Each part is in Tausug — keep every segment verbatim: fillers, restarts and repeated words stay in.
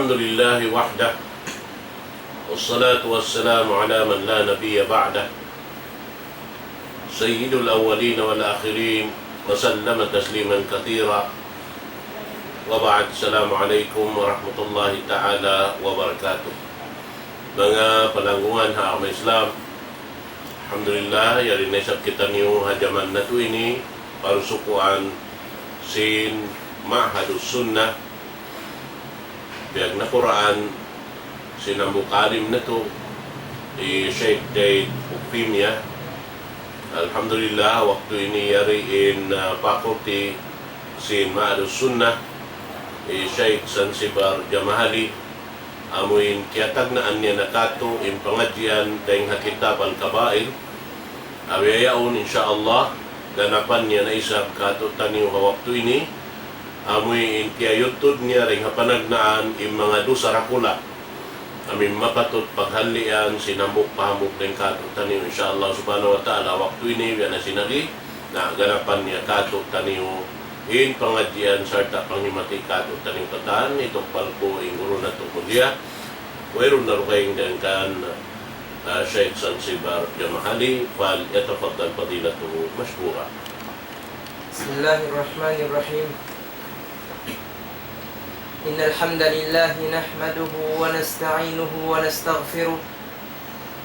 الحمد لله وحده، والصلاة والسلام على من لا نبي بعده، سيد الأولين والآخرين، وسلم تسليما كثيرا. وبعد، السلام عليكم ورحمة الله تعالى وبركاته. Manga palanggungan ha agama Islam, alhamdulillah, yari na isab kitaniyu ha jaman natu' ini, parusukuan sin Ma'hadus Sunnah, piyagnakuraan sin hambuuk alim natu', hi Sheikh Zaid Uqfimia. Alhamdulillah, waktu ini yari in, uh, faculty sin Ma'hadus Sunnah, hi Sheikh Zanzibar Jamahali, amu in kiyatagnaan niya na kātu' in pangadjian dayn ha kitab Al-Kabair. Bihaun, insya Allah, ganapan niya na isab kātu'niyu ha waktu ini, amu in kiyayudtud niya dayn ha panagnaan in manga dusa dakula'. Amu in mapatut paghalian sin hambuuk pa hambuuk dayn kātu'niyu, insya Allah subhanahu wa ta'ala, waktu ini, biya' na sin agi, na ganapan niya kātu'niyu in pangadjian sarta' panghimati kātu'niyu katan, itukbal ku in guru natu' mulia, wayruun na dugaing dayn kan, ah, Sheikh Zanzibar Jamahali, فليتفضل فضيلته مشكورا. بسم الله الرحمن الرحيم. إن الحمد لله نحمده ونستعينه ونستغفره،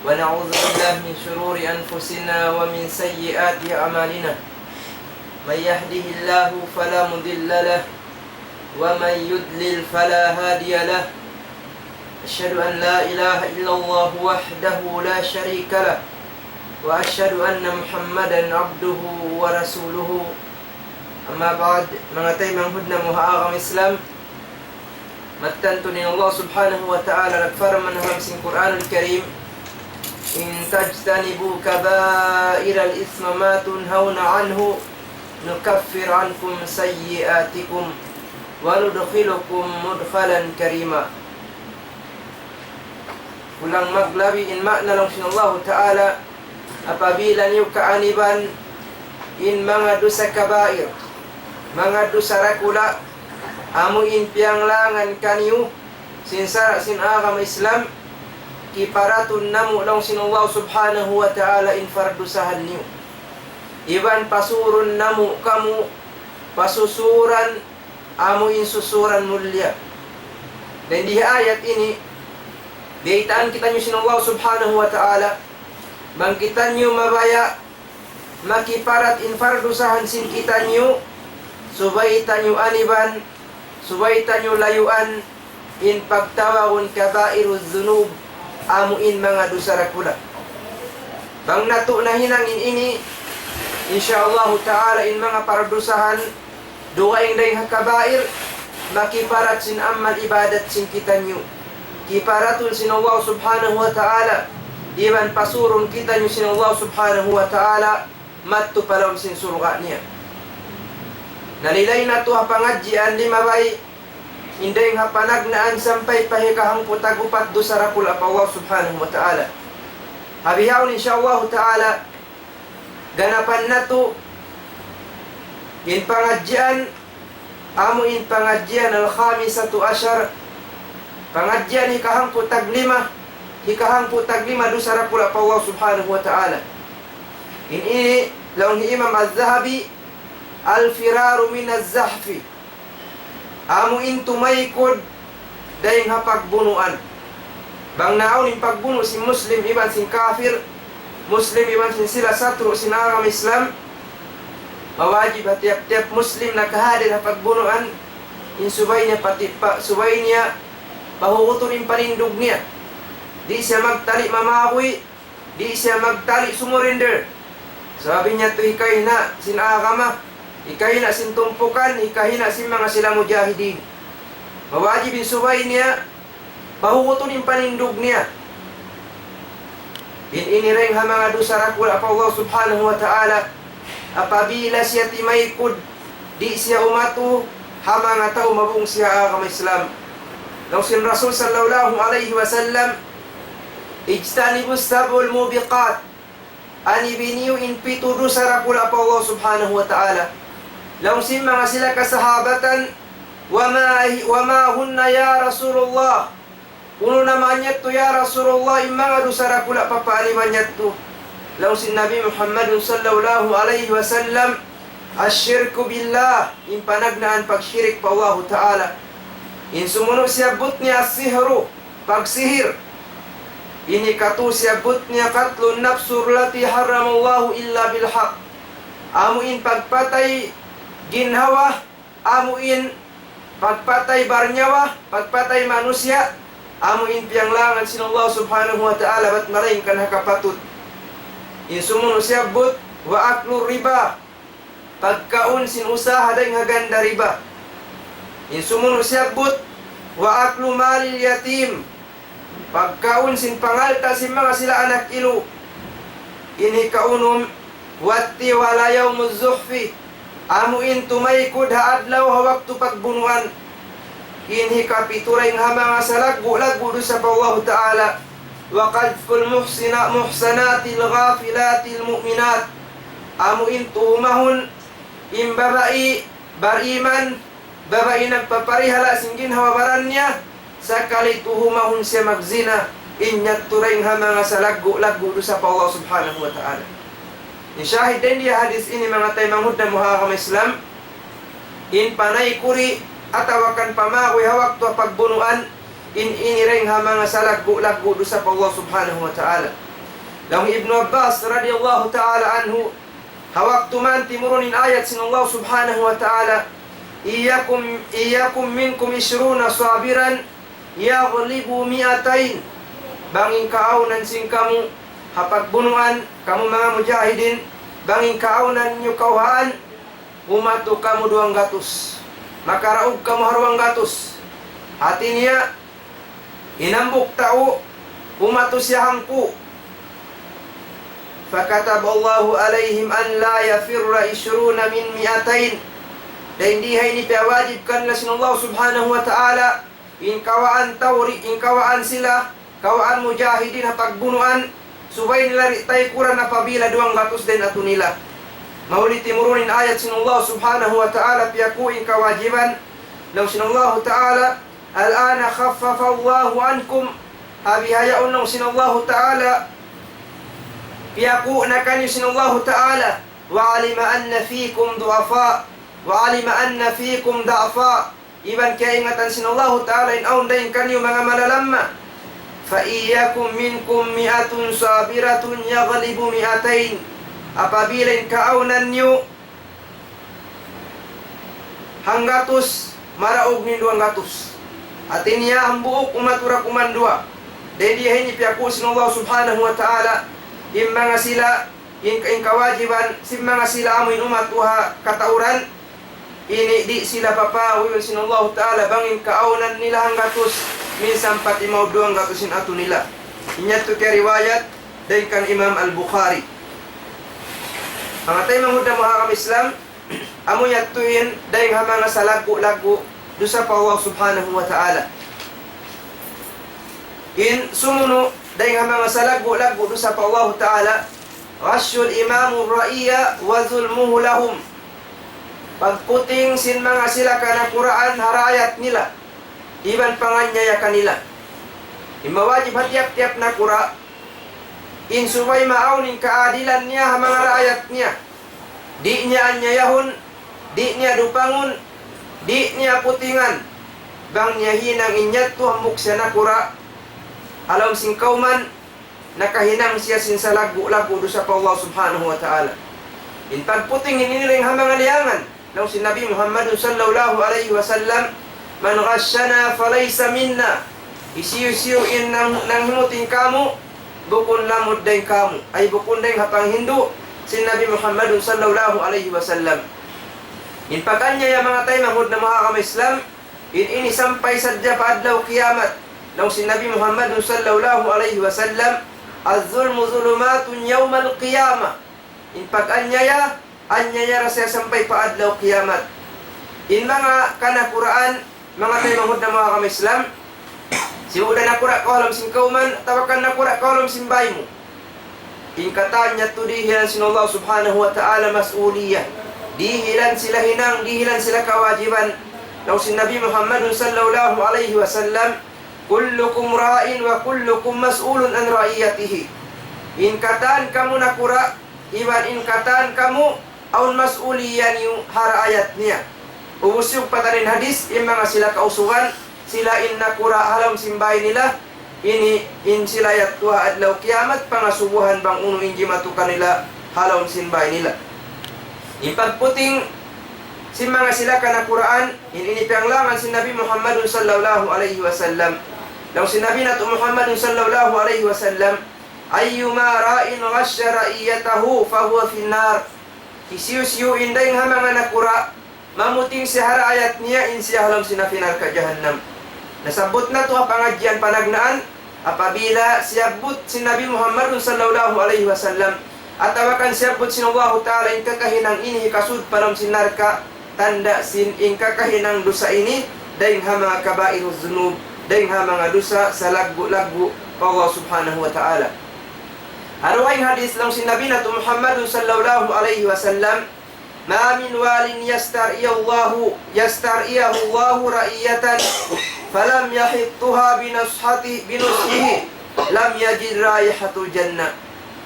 ونعوذ بالله من شرور أنفسنا ومن سيئات أعمالنا. من يهده الله فلا مضل له، ومن يضلل فلا هادي له. أشهد أن لا إله إلا الله وحده لا شريك له، وأشهد أن محمدا عبده ورسوله. أما بعد، manga taymanghud namu' ha agama Islam, mattan tuud in Allah subhanahu wa ta'ala nagparman ha lawm sin Qur'anul Karim, إن تجتنبوا كبائر الإثم ما تنهون عنه نكفر عنكم سيئاتكم وندخلكم مدخلا كريما. Kulang maglabi in ma'na laung sin Allahu Ta'ala, apabila niyu kaaniban in manga dusa kabair, manga dusa dakula', amu in piyanglangan kaniyu sin sara' sin agama Islam, kiparatun namu' laung sin Allah subhanahu wa ta'ala in pardusahan niyu. Iban pasurun namu' kamu pasusuran amu in susuran mulliya. Dayn di ha ayat ini, biyaytaan kitaniyu sin Allah subhanahu wa ta'ala, bang kitaniyu mabaya' makiparat in pardusahan sin kitaniyu, subay taniyu aniban, subay taniyu layuan, in pagtawagun kabairudh dhunub, amu in manga dusa dakula'. Bang natu' nahinang in ini, insya Allahu ta'ala in manga pardusahan, dugaing dayn ha kabair, makiparat sin amal ibadat sin kitaniyu. Kiparatun sin Allah subhanahu wa ta'ala, iban pasurun kitaniyu sin Allah subhanahu wa ta'ala, madtu pa lawm sin surga' niya. Nalilay natu' ha pangadjian limabay, in dayn ha panagnaan sampay pa hikahangpu' tag-upat dusa dakula' pa Allah subhanahu wa ta'ala. Ha bihaun, insya Allahu ta'ala, ganapan natu' in pangadjian, amu in pangadjian الخامسة عشر, pangadjian hikahangpu' taglima, hikahangpu' taglima dusa dakula' pa Allah subhanahu wa ta'ala. In ini, laung hi Imam Az-Zahabi, الفرار من الزحف. Amu in tumaykud dayn ha pagbunuan. Bang naawn in pagbunu' sin Muslim iban sin kafir, Muslim iban sin sila satru' sin agama Islam, mawajib ha tiyap-tiyap Muslim nakahadir ha pagbunuan, in subay niya pati-, pa-, subay niya pahugutun in panindug niya. Di' siya magtali' mamaguy, di' siya magtali' sumurrender. Sabab in yadtu hikahina' sin agama, hikahina' sin tumpukan, hikahina' sin manga sila mujahidin. Mawajib in subay niya pahugutun in panindug niya. In ini dayn ha manga dusa dakula' pa Allah subhanahu wa ta'ala, apabila siya timaykud, di' siya umatu ha manga tau mabung siya agama Islam. Laung sin Rasul sallallahu alayhi wasallam, اجتنبوا السبع الموبقات. Anibi niyu in pitu dusa dakula' pa Allah subhanahu wa ta'ala. Laung sin manga sila kasahabatan, وما هي وما هن يا رسول الله؟ Unu na man yadtu ya Rasulullah, in manga dusa dakula' pa paniman yadtu? Laung sin Nabi Muhammad sallallahu alayhi wasallam, الشرك بالله, in panagnaan pagshirik pa Allahu Ta'ala. In sumunu' siyabbut niya السحر, pagsihir. In hikatu siyabbut niya قتل النفس التي حرم الله إلا بالحق. Amu in pagpatay ginhawa, amu in pagpatay barnyawa, pagpatay manusiya', amu in piyanglangan sin Allah Subhanahu wa Ta'ala bat malaingkan ha kapatut. In sumunu' siyabbut, وأكل الربا, pagkaun sin usaha dayn ha ganda riba. In sumunu' siyabbut, وأكل مال اليتيم, pagkaun sin pangalta' sin manga sila anak ilu. In hikaunum, والتولى يوم الزحف, amu in tumaykud ha adlaw ha waktu pagbunuan. In hikapitu dayn ha manga salaggu'-laggu' dusa pa Allahu Ta'ala, وقذف المحصنا-، المحصنات الغافلات المؤمنات, amu in tuhumahun in babai bariman, babai nagpaparihala' sin ginhawa-baran niya, sakali tuhumahun siya magzina, in yadtu dayn ha manga salaggu'-laggu' dusa pa Allah Subhanahu wa Ta'ala. In shahid dayn di ha hadith ini, manga taymanghud namu' ha agama Islam, in panaykuri atawa kan pamaguy ha waktu ha pagbunuan, in ini dayn ha manga salaggu'-laggu' dusa pa Allah Subhanahu wa Ta'ala. Laung Ibnu Abbas radiyallahu ta'ala anhu, ha waktu man timurun in ayat sin Allah Subhanahu wa Ta'ala, إن يكن، إن يكن منكم عشرون صابرا يغلبوا مائتين. Bang in kaawnan sin kamu ha pagbunuan, kamu manga mujahidin, bang in kaawnan niyu kawhaan, umatu kamu duwanggatus. Makaraug kamu ha duwanggatus. Hati niya, in hambuuk tau, umatu siya hangpu'. فكتب الله عليهم أن لا يفر عشرون من مائتين. Dayn di ha ini piyawajib kanila sin Allah Subhanahu wa Ta'ala, in kawhaan tau di', in kawhaan sila, kawhaan mujahidin ha pagbunuan, subay nila di' taykuran apabila duwanggatus da in atu nila. Mahuli timurun in ayat sin Allah Subhanahu wa Ta'ala, piyakū in kawajiban, laung sin Allah Ta'ala, الآن خفف الله عنكم. Ha bihaun laung sin Allah Ta'ala, piyakū na kaniyu sin Allah Ta'ala, وعلم أن فيكم ضعفاء، وعلم أن فيكم ضعفاء. Iban kiyaingatan sin Allah Ta'ala in awn dayn kaniyu manga malalamma. فإن يكن منكم مائة صابرة يغلبوا مائتين. Apabila in kaawnan niyu hanggatus, maraug niyu in duwanggatus. Hati niya hambuuk umatu da kuman duwa. Dayn di ha ini piyakū sin Allah Subhanahu wa Ta'ala, in manga sila, in, in kawajiban sin manga sila amu in umatu ha katauran, ini di' sila papawiyun sin Allah Ta'ala bang in kaawnan nila hanggatus, minsan pa timaud duwanggatus in atu nila. In yadtu kiyariwayat dayn kan Imam Al-Bukhari. Manga taymanghud namu' ha agama Islam, amu yadtu in dayn ha manga salaggu'-laggu' dusa pa Allah Subhanahu wa Ta'ala. In sumunu' dayn ha manga salaggu'-laggu' dusa pa Allah Ta'ala, غش الإمام الرعية وظلمه لهم. Pagputing sin manga sila kanakuraan ha raayat nila, iban panganyaya kanila. In mawajib ha tiyap-tiyap nakura', in subay maawn in kaadilan niya ha manga raayat niya. Di' niya anyayahun, di' niya dupangun, di' niya putingan. Bang niya hinang in yadtu hambuuk siya nakura', ha lawm sin kawman, nakahinang siya sin salaggu'-laggu' dusa pa Allah Subhanahu wa Ta'ala. In pagputing ini dayn ha manga liyangan, laung sin Nabi Muhammad sallallahu alayhi wasallam, من غشنا فليس منا. Hisiyu-siyu in nang, nanghimuting kāmu', bukun lamud dayn kāmu', ay bukun dayn ha panghindu' sin Nabi Muhammad sallallahu alayhi wasallam. In pag-anyaya, manga taymanghud namu' ha agama Islam, in ini sampay sadja pa adlaw kiyamat. Laung sin Nabi Muhammad sallallahu alayhi wasallam, الظلم ظلمات يوم القيامة. In pag-anyaya, anyaya da siya sampay pa adlaw kiyamat. In manga kanakuraan, manga taymanghud namu' ha agama Islam, sibu' da nakura' kaw ha lawm sin kawman, atawa kan nakura' kaw ha lawm sin bāy mu. In katan yadtu dihilan sin Allah Subhanahu wa Ta'ala mas'uliyah. Dihilan sila hinang, dihilan sila kawajiban. Laung sin Nabi Muhammadun sallallahu alayhi wasallam, كلكم راع وكلكم مسؤول عن رعيته. In katan kamu nakura', iban in katan kamu awn mas'uliya niyu ha raayat niya. Ubus yug patarin hadis, in manga sila kausugan, sila in nakura' ha lawm sin bay nila, ini in sila yadtu ha adlaw kiyamat, pangasubuhan bang unu in jimatu kanila ha lawm sin bay nila. In pagputing sin manga sila kanakuraan, in ini piyanglangan sin Nabi Muhammadun sallallahu alayhi wasallam. Laung sin Nabi natu' Muhammadun sallallahu alayhi wasallam, أيما راع غش رعيته فهو في النار. Hisiyu-siyu in dayng ha manga nakura', mamuting siya ha raayat niya, in siya ha lawm sin api narka' jahannam. Nasabbut natu' ha pangadjian panagnaan, apabila siyabbut sin Nabi Muhammadun sallallahu alayhi wasallam, atawa kan siyabbut sin Allahu Ta'ala in kakahinang ini hikasud pa lawm sin narka', tanda' sin in kakahinang dusa ini, dayng ha manga kabairuz zunub, dayng ha manga dusa salaggu'-laggu' pa Allah Subhanahu wa Ta'ala. Ha dugaing hadis laung sin Nabi natu' Muhammadun sallallahu alayhi wasallam, ما من وال يسترعيه الله، يسترعيه الله رعية فلم يحطها بنصحته، بنصحه، لم يجد رائحة الجنة.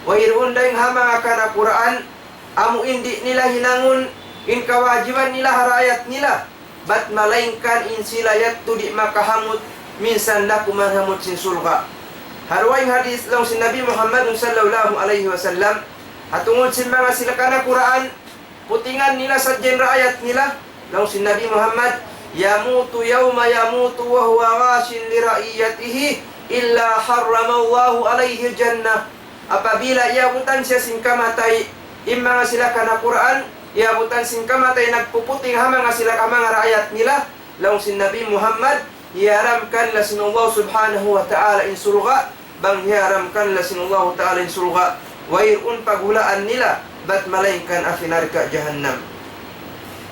Wayruun dayng ha manga kanakuraan, amu in di' nila hinangun in kawajiban nila ha raayat nila, bat malaingkan in sila yadtu di' makahamut minsan da kuman hamut sin surga'. Ha dugaing hadis laung sin Nabi Muhammadun sallallahu alayhi wasallam, ha tungud sin manga sila kanakuraan, putingan nila sadja in raayat nila. Laung sin Nabi Muhammad, يموت يوم يموت وهو غاش لرعيته إلا حرم الله عليه الجنة. Apabila iyabutan siya sin kamatay, in manga sila kanakuraan, iyabutan sin kamatay nagpuputing ha manga sila ka manga raayat nila, laung sin Nabi Muhammad, hiyaramkan na sin Allah Subhanahu wa Ta'ala in surga', bang hiyaramkan na sin Allah Ta'ala in surga', wayruun paghulaan nila, bat malaingkan api narka' jahannam.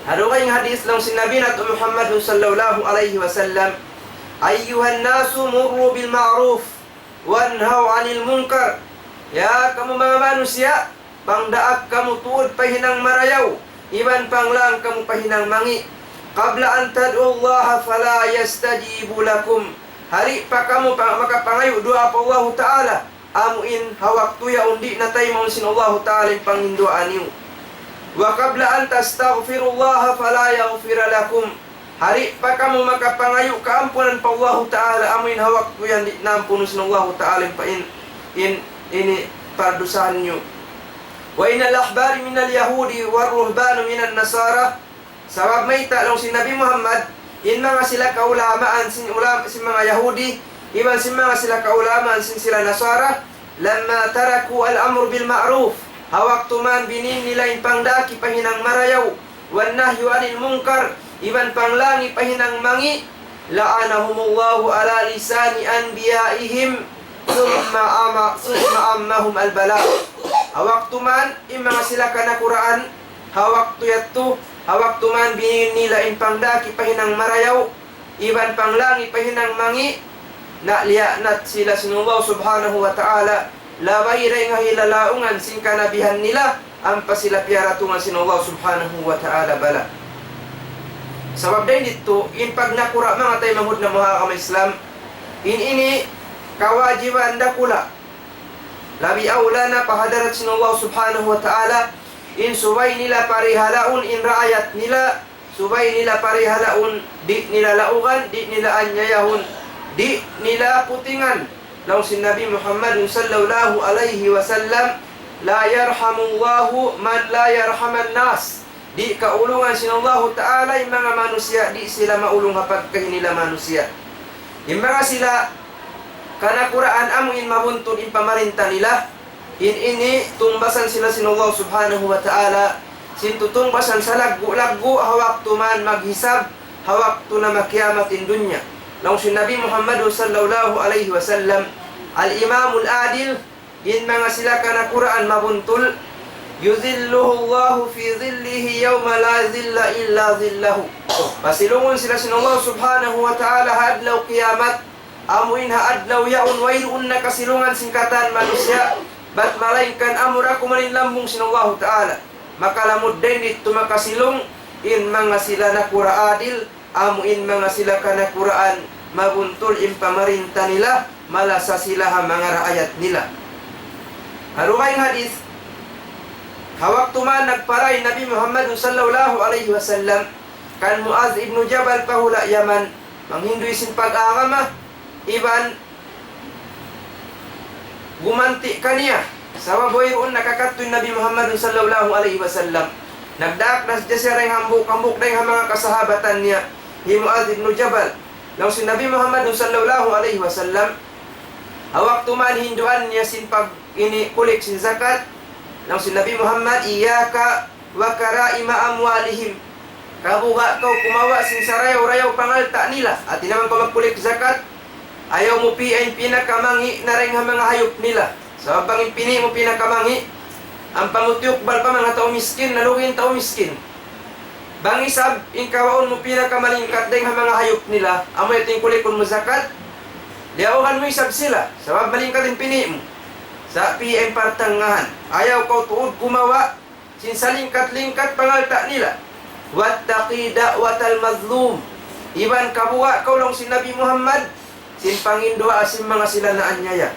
Ha dugaing hadis laung sin Nabi natu' Muhammadun sallallahu alayhi wasallam, أيها الناس مروا بالمعروف وانهوا عن المنكر. Ya kamu manga manusiya', pangdaak kamu tuud pa hinang marayaw, iban panglang kamu pa hinang mangi'. قبل أن تدعوا الله فلا يستجيب لكم. Di' pa kamu pa-, makapangayu' duwaa pa Allahu Ta'ala, amu in ha waktu yaun di' na taymaun sin Allahu Ta'ala in panginduwaa niyu. وقبل أن تستغفروا الله فلا يغفر لكم. Di' pa kamu makapangayu' kaampunan pa Allahu Ta'ala, amu in ha waktu yan di' na ampunun sin Allahu Ta'ala in pa-, in, in, ini pardusahan niyu. وإن الأحبار من اليهود والرهبان من النصارى. Sabab mayta' laung sin Nabi Muhammad, in manga sila kaulamaan sin ulam-, sin manga Yahudi, iban sin manga sila kaulamaan sin sila Nasara, لما تركوا الأمر بالمعروف, ha waktu man biyīn nila in pangdaak pa hinang marayaw, والنهي عن المنكر, iban panglang pa hinang mangi', لعنهم الله على لسان أنبيائهم ثم عم-، ثم عمهم البلاء. Ha waktu man, in manga sila kanakuraan, ha waktu yadtu, ha waktu man biyīn nila in pangdaak pa hinang marayaw, iban panglang pa hinang mangi', na liyaanat sila sin Allah Subhanahu wa Ta'ala, labay dayn ha hilalaungan sin kanabihan nila, ampa sila piyaratungan sin Allah Subhanahu wa Ta'ala bala'. Sabab dayn didtu, in pagnakura' manga taymanghud namu' ha agama Islam, in ini kawajiban dakula'. Labi awla na pa hadarat sin Allah Subhanahu wa Ta'ala, in subay nila parihalaun in raayat nila, subay nila parihalaun, di' nila laugan, di' nila anyayahun, di' nila putingan. Laung sin Nabi Muhammadun sallallahu alayhi wasallam, لا يرحم الله من لا يرحم الناس. Di' kaulungan sin Allahu Ta'ala in manga manusiya', di' sila maulung ha pagkahi nila manusiya'. In manga sila kanakuraan amu in mabuntul in pamarinta nila, in ini tungbasan sila sin Allah Subhanahu wa Ta'ala, sin tutungbasan salaggu'-laggu' ha waktu man maghisab, ha waktu na makiyamat in dunya. Laung sin Nabi Muhammad sallallahu alayhi wasallam, الإمام العادل, in manga sila kanakuraan mabuntul, يظله الله في ظله يوم لا ظل إلا ظله. Pasilungun sila sin Allah Subhanahu wa Ta'ala ha adlaw kiyamat, amu in ha adlaw yaun wayruun na kasilungan sin katan manusiya', bat malaingkan amura kuman in lambung sin Allahu Ta'ala. Makalamud dayn didtu makasilung in manga sila nakura' adil, Amu in manga sila kanakuraan, mabuntul in pamarinta nila, malasa sila ha manga raayat nila. Ha dugaing hadith, ha waktu man nagpara in Nabi Muhammad sallallahu alayhi wasallam kan Muaz ibn Jabal pa hula' Yaman, manghindu' sin pag-agama, iban gumanti' kaniya. Sabab wayruun nakakadtu in Nabi Muhammad sallallahu alayhi wasallam. Nagdaak na sadja siya dayn ha hambuuk-hambuuk dayn ha manga kasahabatan niya, hi Muaz ibn Jabal. Laung sin Nabi Muhammad sallallahu alayhi wasallam, ha waktu man hinduan niya sin pag-ini kulik sin zakat, laung sin Nabi Muhammad, إياك وكرائم أموالهم. Kabuga' kaw kumawa' sin sarayaw-rayaw pangalta' nila. Hati niya bang kaw magkulik zakat, ayaw mu piyain pinakamangī' na dayn ha manga hayup nila. Sabab bang in pini' mu pinakamangī', ampa mu tiyukbal pa manga tau miskin, nalugi in tau miskin. Bang isab, in kawaun mu pinakamalingkat dayn ha manga hayup nila, amu yadtu in kulikun mu zakat, liyaugan mu isab sila, sabab malingkat in pini' mu. Sa' piyain partangahan, ayaw kaw tuud kumawa' sin salingkat-lingkat pangalta' nila. واتق دعوة المظلوم. Iban kabuga' kaw laung sin Nabi Muhammad, sin panginduwaa sin manga sila naanyaya.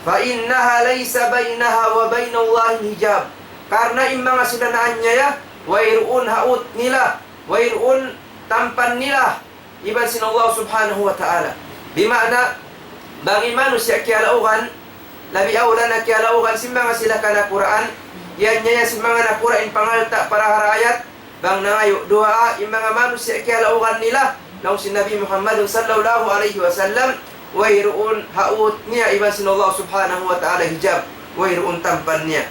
فإنها ليس بينها وبين الله حجاب. Karna' in manga sila naanyaya, wayruun ha ut nila, wayruun tampan nila iban sin Allah Subhanahu wa Ta'ala. Di' maana, bang in manusiya' kiyalaugan, labi awla na kiyalaugan sin manga sila kanakuraan, iyananyaya sin manga nakuraan in pangalta' para ha raayat, bang nangayu' duwaa, in manga manusiya' kiyalaugan nila, laung sin Nabi Muhammad sallallahu alayhi wasallam, wayruun ha ut niya iban sin Allah Subhanahu wa Ta'ala hijab, wayruun tampan niya.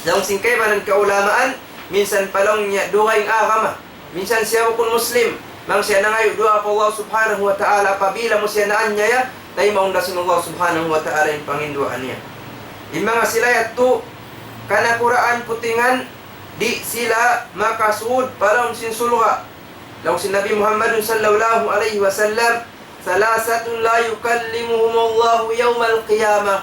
Laung sin kaibanan kaulamaan, minsan pa laung niya dugaing agama. Minsan siya bukun Muslim, bang siya nangayu' duwaa pa Allah Subhanahu wa Ta'ala, apabila mu siya naanyaya, taymaun da sin Allah Subhanahu wa Ta'ala in panginduwaa niya. In manga sila yadtu, kanakuraan putingan, di' sila makasud pa lawm sin surga'. Laung sin Nabi Muhammad sallallahu alayhi wasallam, ثلاثة لا يكلمهم الله يوم القيامة.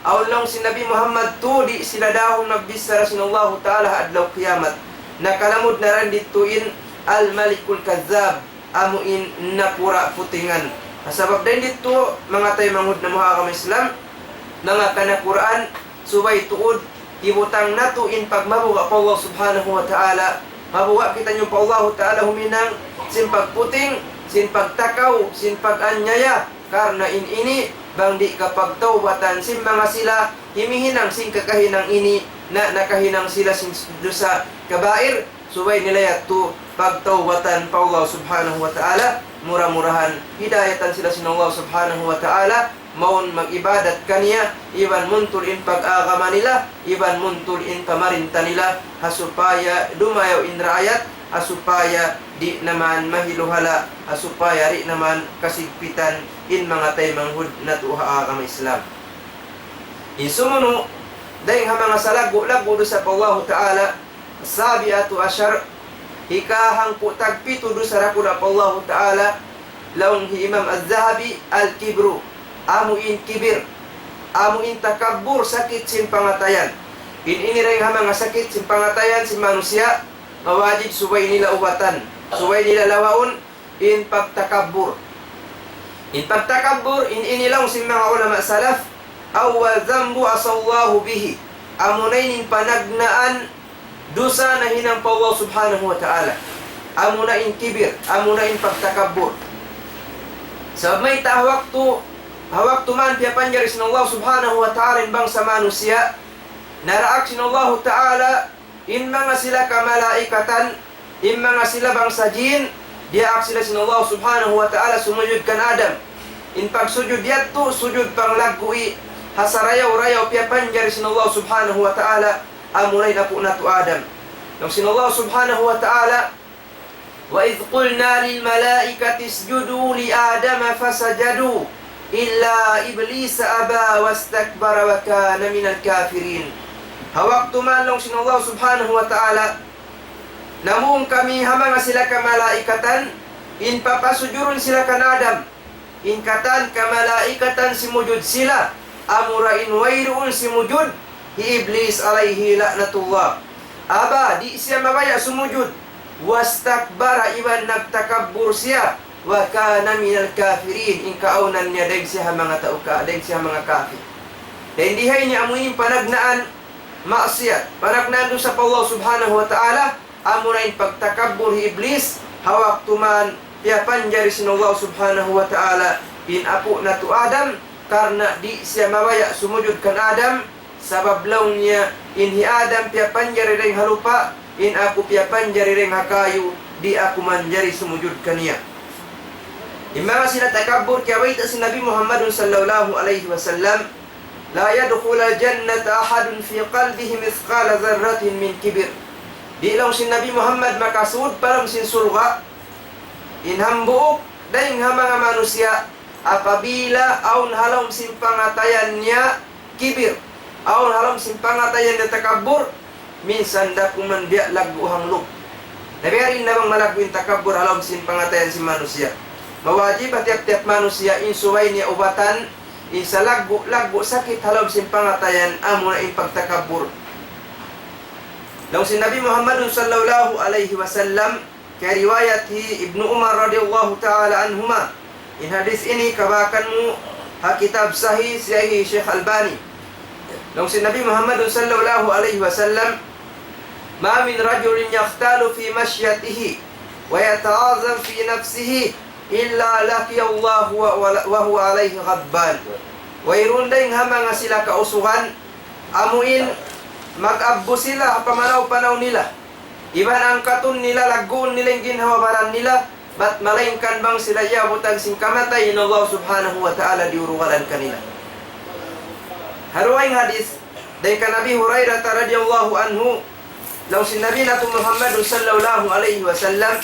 Awn laung sin Nabi Muhammad tū di' sila dahun magbichara sin Allahu Ta'ala ha adlaw kiyamat. Nakalamud na dayn didtu in الملك الكذاب, amu in nakura' putingan. Sabab dayn didtu, manga taymanghud namu' ha agama Islam, manga kanakuraan, subay tuud, hibutang natu' in pagmabuga' pa Allah Subhanahu wa Ta'ala. Mabuga' kitaniyu pa Allahu Ta'ala huminang sin pagputing, sin pagtakaw, sin pag-anyaya. Karna' in ini, bang di' kapagtawbatan sin manga sila himihinang sin kakahinang ini, na nakahinang sila sin dusa kabair, subay nila yadtu pagtawbatan pa Allah Subhanahu wa Ta'ala. Mura-murahan hidayatan sila sin Allah Subhanahu wa Ta'ala, mawn mag-ibadat kaniya, iban muntul in pag-agama nila, iban muntul in pamarinta nila, ha supaya dumayaw in raayat, ha supaya di' na man mahiluhala', ha supaya di' na man kasigpitan in manga taymanghud natu' ha agama Islam. In sumunu', dayng ha manga salaggu'-laggu' dusa pa Allahu Ta'ala, السابعة عشر, hikahangpu' tagpitu dusa dakula' pa Allahu Ta'ala, laung hi Imam Az-Zahabi, الكبر, amu in kibir, amu in takabbur, sakit sin pangatayan. In ini dayng ha manga sakit sin pangatayan sin manusiya', mawajib subay nila ubatan, subay nila lawaun, in pagtakabbur. In pagtakabbur, in ini laung sin manga ulama salaf, أول ذنب عصى الله به. Amuna in panagnaan dusa nahinang pa Allah Subhanahu wa Ta'ala. Amuna in kibir, amuna in pagtakabbur. Sabab mayta' ha waktu, ha waktu man piyapanjari sin Allah Subhanahu wa Ta'ala in bangsa manusiya', naraak sin Allah Ta'ala in manga sila kamalaikatan, in manga sila bangsa jin, diyaak sila sin Allah Subhanahu wa Ta'ala sumujud kan Adam. In pagsujud yadtu, sujud panglaggu'i, ha sarayaw-rayaw piyapanjari sin Allah Subhanahu wa Ta'ala, amuna in apu' natu' Adam. Laung sin Allah Subhanahu wa Ta'ala, وإذ قلنا للملائكة اسجدوا لآدم فسجدوا إلا إبليس أبى واستكبر وكان من الكافرين. Ha waktu man laung sin Allah Subhanahu wa Ta'ala, namung kami ha manga sila kamalaikatan, in papasujurun sila kan Adam. In katan kamalaikatan simujud sila, amura in wayruun simujud, hi Iblis alayhi la'natullah. Aba, di' siya mabaya' sumujud. واستكبر, iban nagtakabbur siya, وكان من الكافرين, in kaawnan niya dayn siya ha manga tau ka, dayn siya ha manga kafir. Dayn di ha ini amu in panagnaan maksiyat, panagnaan dusa pa Allah Subhanahu wa Ta'ala, amuna in pagtakabbur hi Iblis, ha waktu man piyapanjari sin Allah Subhanahu wa Ta'ala in apu' natu' Adam, karna' di' siya mabaya' sumujud kan Adam, sabab laung niya, in hi Adam piyapanjari dayn ha lupa', in aku piyapanjari dayn ha kayu, di' aku manjari sumujud kaniya. In manga sila takabbur, kiyabayta' sin Nabi Muhammadun sallallahu alayhi wasallam, لا يدخل الجنة أحد في قلبه مثقال ذرة من كبر. Di' laung sin Nabi Muhammad makasud pa lawm sin surga' in hambuuk dayn ha manga manusiya' apabila awn ha lawm sin pangatayan niya kibir, awn ha lawm sin pangatayan niya takabbur, minsan da kuman biya' laggu' hanglup. Na biya' diin na bang malaggu' in takabbur ha lawm sin pangatayan sin manusiya'. Mawajib ha tiyap-tiyap manusiya' in subay niya ubatan in salaggu'-laggu' sakit ha lawm sin pangatayan, amuna in pagtakabbur. Laung sin Nabi Muhammadun sallallahu alayhi wasallam, kariwayat hi Ibnu Umar radiyallahu ta'ala anhuma. In hadis ini kabakan mu ha kitab Sahih, Sahih Shaykh Albani. Laung sin Nabi Muhammadun sallallahu alayhi wasallam, ما من رجل يختال في مشيته ويتعاظم في نفسه إلا لقي الله وهو عليه غضبان. Wayruun dayn ha manga sila kausugan, amu in mag-abbu sila ha pamanaw-panaw nila. Iban angkatun nila, lagguun nila in ginhawa-baran nila, bat malaingkan bang sila iyabutan sin kamatay, in Allah Subhanahu wa Ta'ala diyurugalan kanila. Ha dugaing hadis, dayn kan Abi Hurairah radiyallahu anhu, laung sin Nabi natu' Muhammadun sallallahu alayhi wasallam,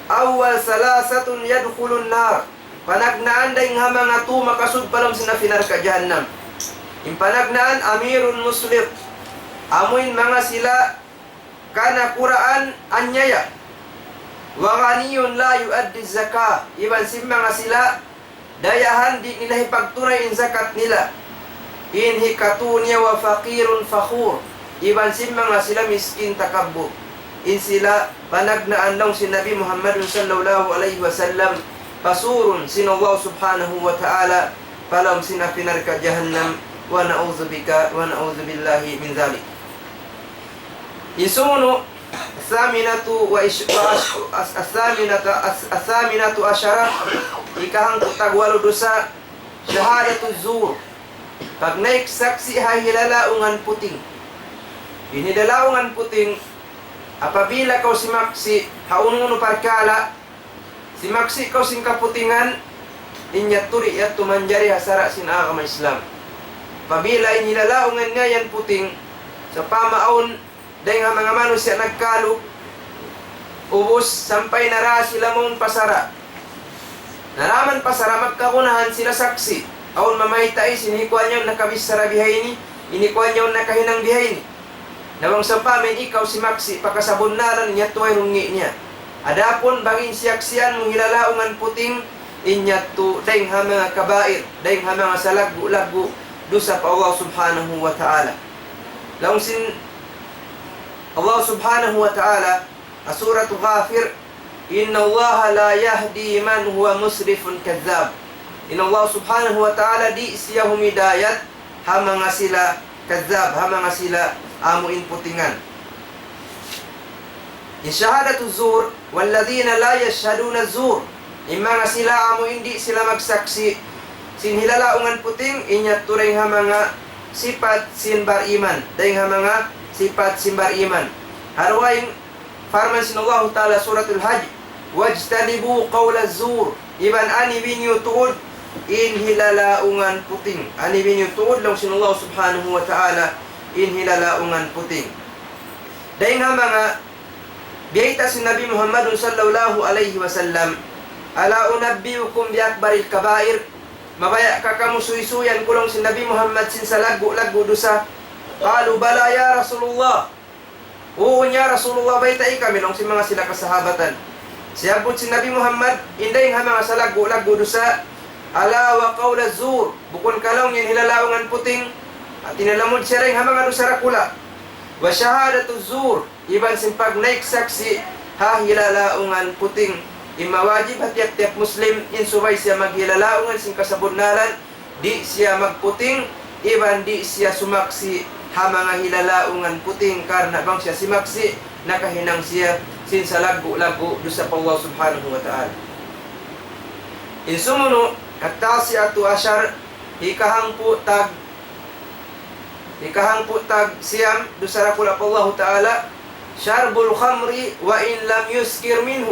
أول ثلاثة يدخلون النار. Panagnaan dayn ha manga tū makasud pa lawm sin api narka' jahannam. In panagnaan, أمير مسرف. Amu in manga sila kanakuraan anyaya. وغني لا يؤدي الزكاة. Iban sin manga sila dayahan di' nila hipagtunay in zakat nila. In hikatū niya, وفقير فخور. Iban sin manga sila miskin takabbur. In sila panagnaan laung sin Nabi Muhammadun sallallahu alayhi wasallam, pasurun sin Allah Subhanahu wa Ta'ala pa lawm sin api narka' jahannam. ونعوذ بك، ونعوذ بالله من ذلك. In sumunu', الثامنة وعش-، وعش-، الثامنة، الثامنة عشرة, ikahangpu' tagwalu dusa, شهادة الزور. Pagnaik saksi' ha hilalaungan puting. In hilalaungan puting, apabila kaw simaksi' ha unu-unu parkala', simaksi' kaw sin kaputingan, in yadtu di' yadtu manjari ha sara' sin agama Islam. Apabila in hilalaungan niya yan puting, sawpama awn dayn ha manga manusiya' nagkalu, ubus sampay nara sila mawn pa sara'. Nara man pa sara', magkagunahan sila saksi'. Awn mamayta' sin hikuan yaun nakabichara bihaini, in hikuan yaun nakahinang bihaini. Na bang sawpama in ikaw simaksi' pa kasabunnalan, in yadtu wayruun ngi' niya. Adapun bang in siyaksian mu hilalaungan puting, in yadtu dayn ha manga kabair, dayn ha manga salaggu'-laggu' dusa pa Allah Subhanahu wa Ta'ala. Laung sin Allah Subhanahu wa Ta'ala, ha Surat Ghafir, إن الله لا يهدي من هو مسرف كذاب. In Allah Subhanahu wa Ta'ala di' siya humidayat ha manga sila kadhab, ha manga sila amu in putingan. In شهادة الزور، والذين لا يشهدون الزور. In manga sila amu in di' sila magsaksi' sin hilalaungan puting, in yadtu dayn ha manga sipat sin bariman. Dayn ha manga sipat sin bariman. Ha dugaing parman sin Allahu Ta'ala Suratul Hajj, واجتنبوا قول الزور. Iban anibi niyu tuud in hilalaungan puting. Anibi niyu tuud laung sin Allah Subhanahu wa Ta'ala in hilalaungan puting. Dayn ha manga biyayta' sin Nabi Muhammadun sallallahu alayhi wasallam, ألا أنبئكم بأكبر الكبائر؟ Mabaya' ka kamu suysuyan ku laung sin Nabi Muhammad sin salaggu'-laggu' dusa? قالوا بلى يا رسول الله. Huun ya Rasulullah, baytai kami, laung sin manga sila kasahabatan. Siyabbut sin Nabi Muhammad, in dayn ha manga salaggu'-laggu' dusa, ألا وقول الزور, bukun ka laung in hilalaungan puting, hati niya lamud siya dayn ha manga dusa dakula'. وشهادة الزور, iban sin pagnaik saksi' ha hilalaungan puting. In mawajib ha tiyap-tiyap Muslim, in subay siya maghilalaungan sin kasabunnalan, di' siya magputing, iban di' siya sumaksi' ha manga hilalaungan puting, karna' bang siya simaksi', nakahinang siya sin salaggu'-laggu' dusa pa Allah Subhanahu wa Ta'ala. In sumunu', التاسعة عشر, hikahangpu' tag, hikahangpu' tag siyam, dusa dakula' pa Allahu Ta'ala, شرب الخمر وإن لم يسكر منه.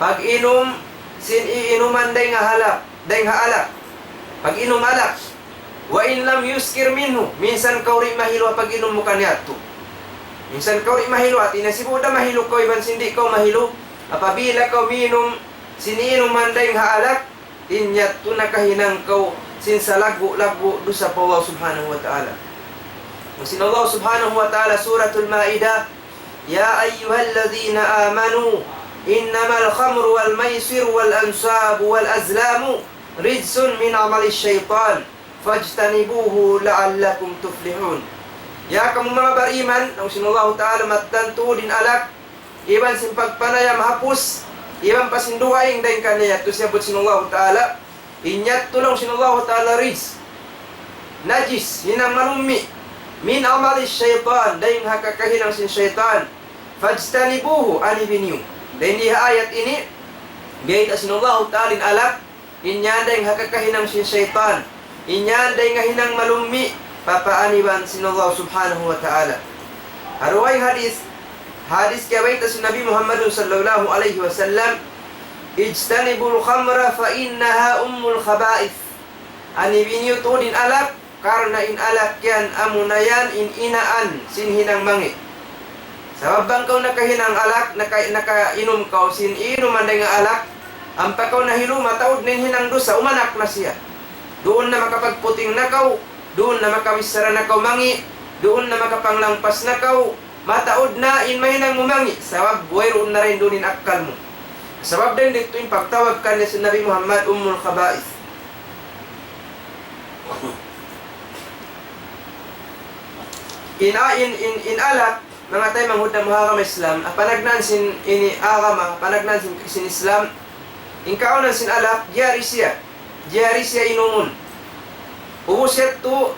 Pag-inum sin iinuman dayng ha alak, dayng ha alak. Pag-inum alak. وإن لم يسكر منه. Minsan kaw di' mahilu ha pag-inum mu kaniyatu. Minsan kaw di' mahilu, hati niya sibu' da mahilu kaw iban sin di' kaw mahilu. Apabila kaw minum sin iinuman dayng ha alak, in yadtu nakahinang kaw sin salaggu'-laggu' dusa pa Allah Subhanahu wa Ta'ala. Sin Allah Subhanahu wa Ta'ala, Suratul Ma'idah, يا أيها الذين آمنوا إنما الخمر والميسر والأنصاب والأزلام رجس من عمل الشيطان فاجتنبوه لعلكم تفلحون. Ya kamu manga bariman, laung sin Allahu Ta'ala, mattan tuud in alak, iban sin pagpanayam hapus, iban pa sin dugaing dayng kaniya, yadtu siyabbut sin Allahu Ta'ala, in yadtu laung sin Allahu Ta'ala رجس, najis, hinang malummi', من عمل الشيطان, dayng ha kakahinang sin saytan, فاجتنبوه, anibi niyu. Dayn di ha ayat ini, biyayta' sin Allahu Ta'ala in alak, in yan dayng ha kakahinang sin saytan, in yan dayng ha hinang malummi', papaaniban sin Allah Subhanahu wa Ta'ala. Ha dugaing hadith, hadith kiyabayta' sin Nabi Muhammad sallallahu alayhi wasallam, اجتنبوا الخمر فإنها أم الخبائث. Anibi niyu tuud in alak, karna' in alak yan amuna yan in inaan sin hinang mangi'. Sabab bang kaw nakahinang alak, naka-, nakainum kaw sin inuman dayng ha alak, ampa kaw nahilu, mataud na in hinang dusa, umanak na siya. Duun na makapagputing na kaw, duun na makabichara na kaw mangi', duun na makapanglangpas na kaw, mataud na in mahinang mu mangi', sabab wayruun na dayn duun in akkal mu. Sabab dayn didtu in pagtawag kaniya sin Nabi Muhammad Ummul Khaba'ith. In, in, in, in alak, manga taymanghud namu' ha agama Islam, ha panagnaan sin ini agama, ha panagnaan sin, sin Islam, in kaunahan sin alak, jari siya, jari siya inumun. Ubus yadtu,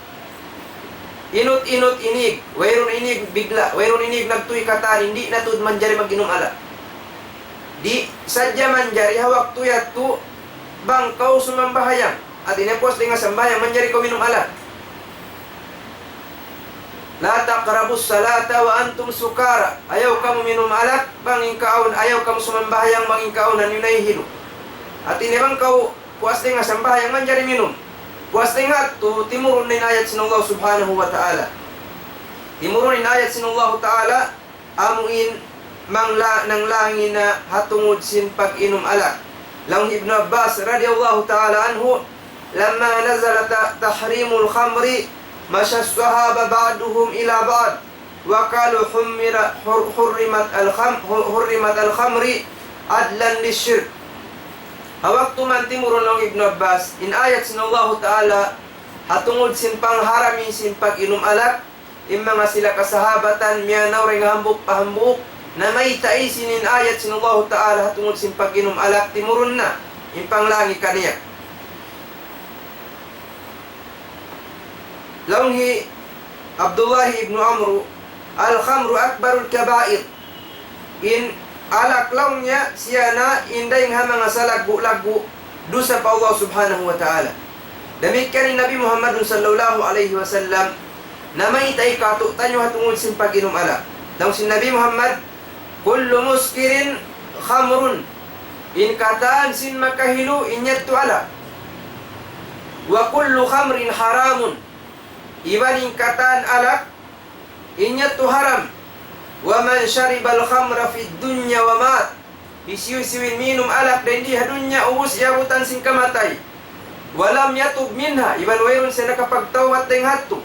inut-inut inig, wayruun inig bigla', wayruun inig nagtuy katan, di' na tuud manjari mag-inum alak. Di' sadja manjari ha waktu yadtu, bang kaw sumambahayang. Hati niya puas dayn ha sambahayang, manjari kaw minum alak. لا تقربوا الصلاة وأنتم سكارى. Ayaw kamu minum alak, bang in kaun, ayaw kamu sumambahayang, bang in kaunahan niyu nahihilu. Hati niya bang kaw puas dayn ha sambahayang, manjari minum. Puas dayn ha yadtu, timurun na in ayat sin Allah Subhanahu wa Ta'ala. Timurun in ayat sin Allah Ta'ala, amu in mangla-, nanglangi na ha tungud sin pag-inum alak. Laung Ibnu Abbas radiyallahu ta'ala anhu, لما نزل ت-، تحريم الخمر مشى الصحابة بعضهم إلى بعض وقالوا حمر-، حر-، حرمت الخم-، حرمت الخمر عدلا للشرك. Ha waktu man timurun laung Ibnu Abbas, in ayat sin Allahu Ta'ala, ha tungud sin pangharami sin pag-inum alak, in manga sila kasahabatan, miyanaw dayn ha hambuuk pa hambuuk, namayta' sin in ayat sin Allahu Ta'ala ha tungud sin pag-inum alak timurun na, in panglangi kaniya. Laung hi Abdullah ibnu Amru, الخمر أكبر الكبائر. In alak laung niya, siya na in dayn ha manga salaggu'-laggu' dusa pa Allah Subhanahu wa Ta'ala. Damikkiyan in Nabi Muhammad sallallahu alayhi wasallam, namayta' katu'niyu ha tungud sin pag-inum alak. Laung sin Nabi Muhammad, كل مسكر خمر. In katan sin makahilu, in yadtu alak. وكل خمر حرام. Iban in katan alak, in yadtu haram. ومن شرب الخمر في الدنيا ومات. Hisiyu-siyu in minum alak dayn di ha dunya ubus iyabutan sin kamatay. ولم يتب منها, iban wayruun siya nakapagtawbat dayn ha yadtu.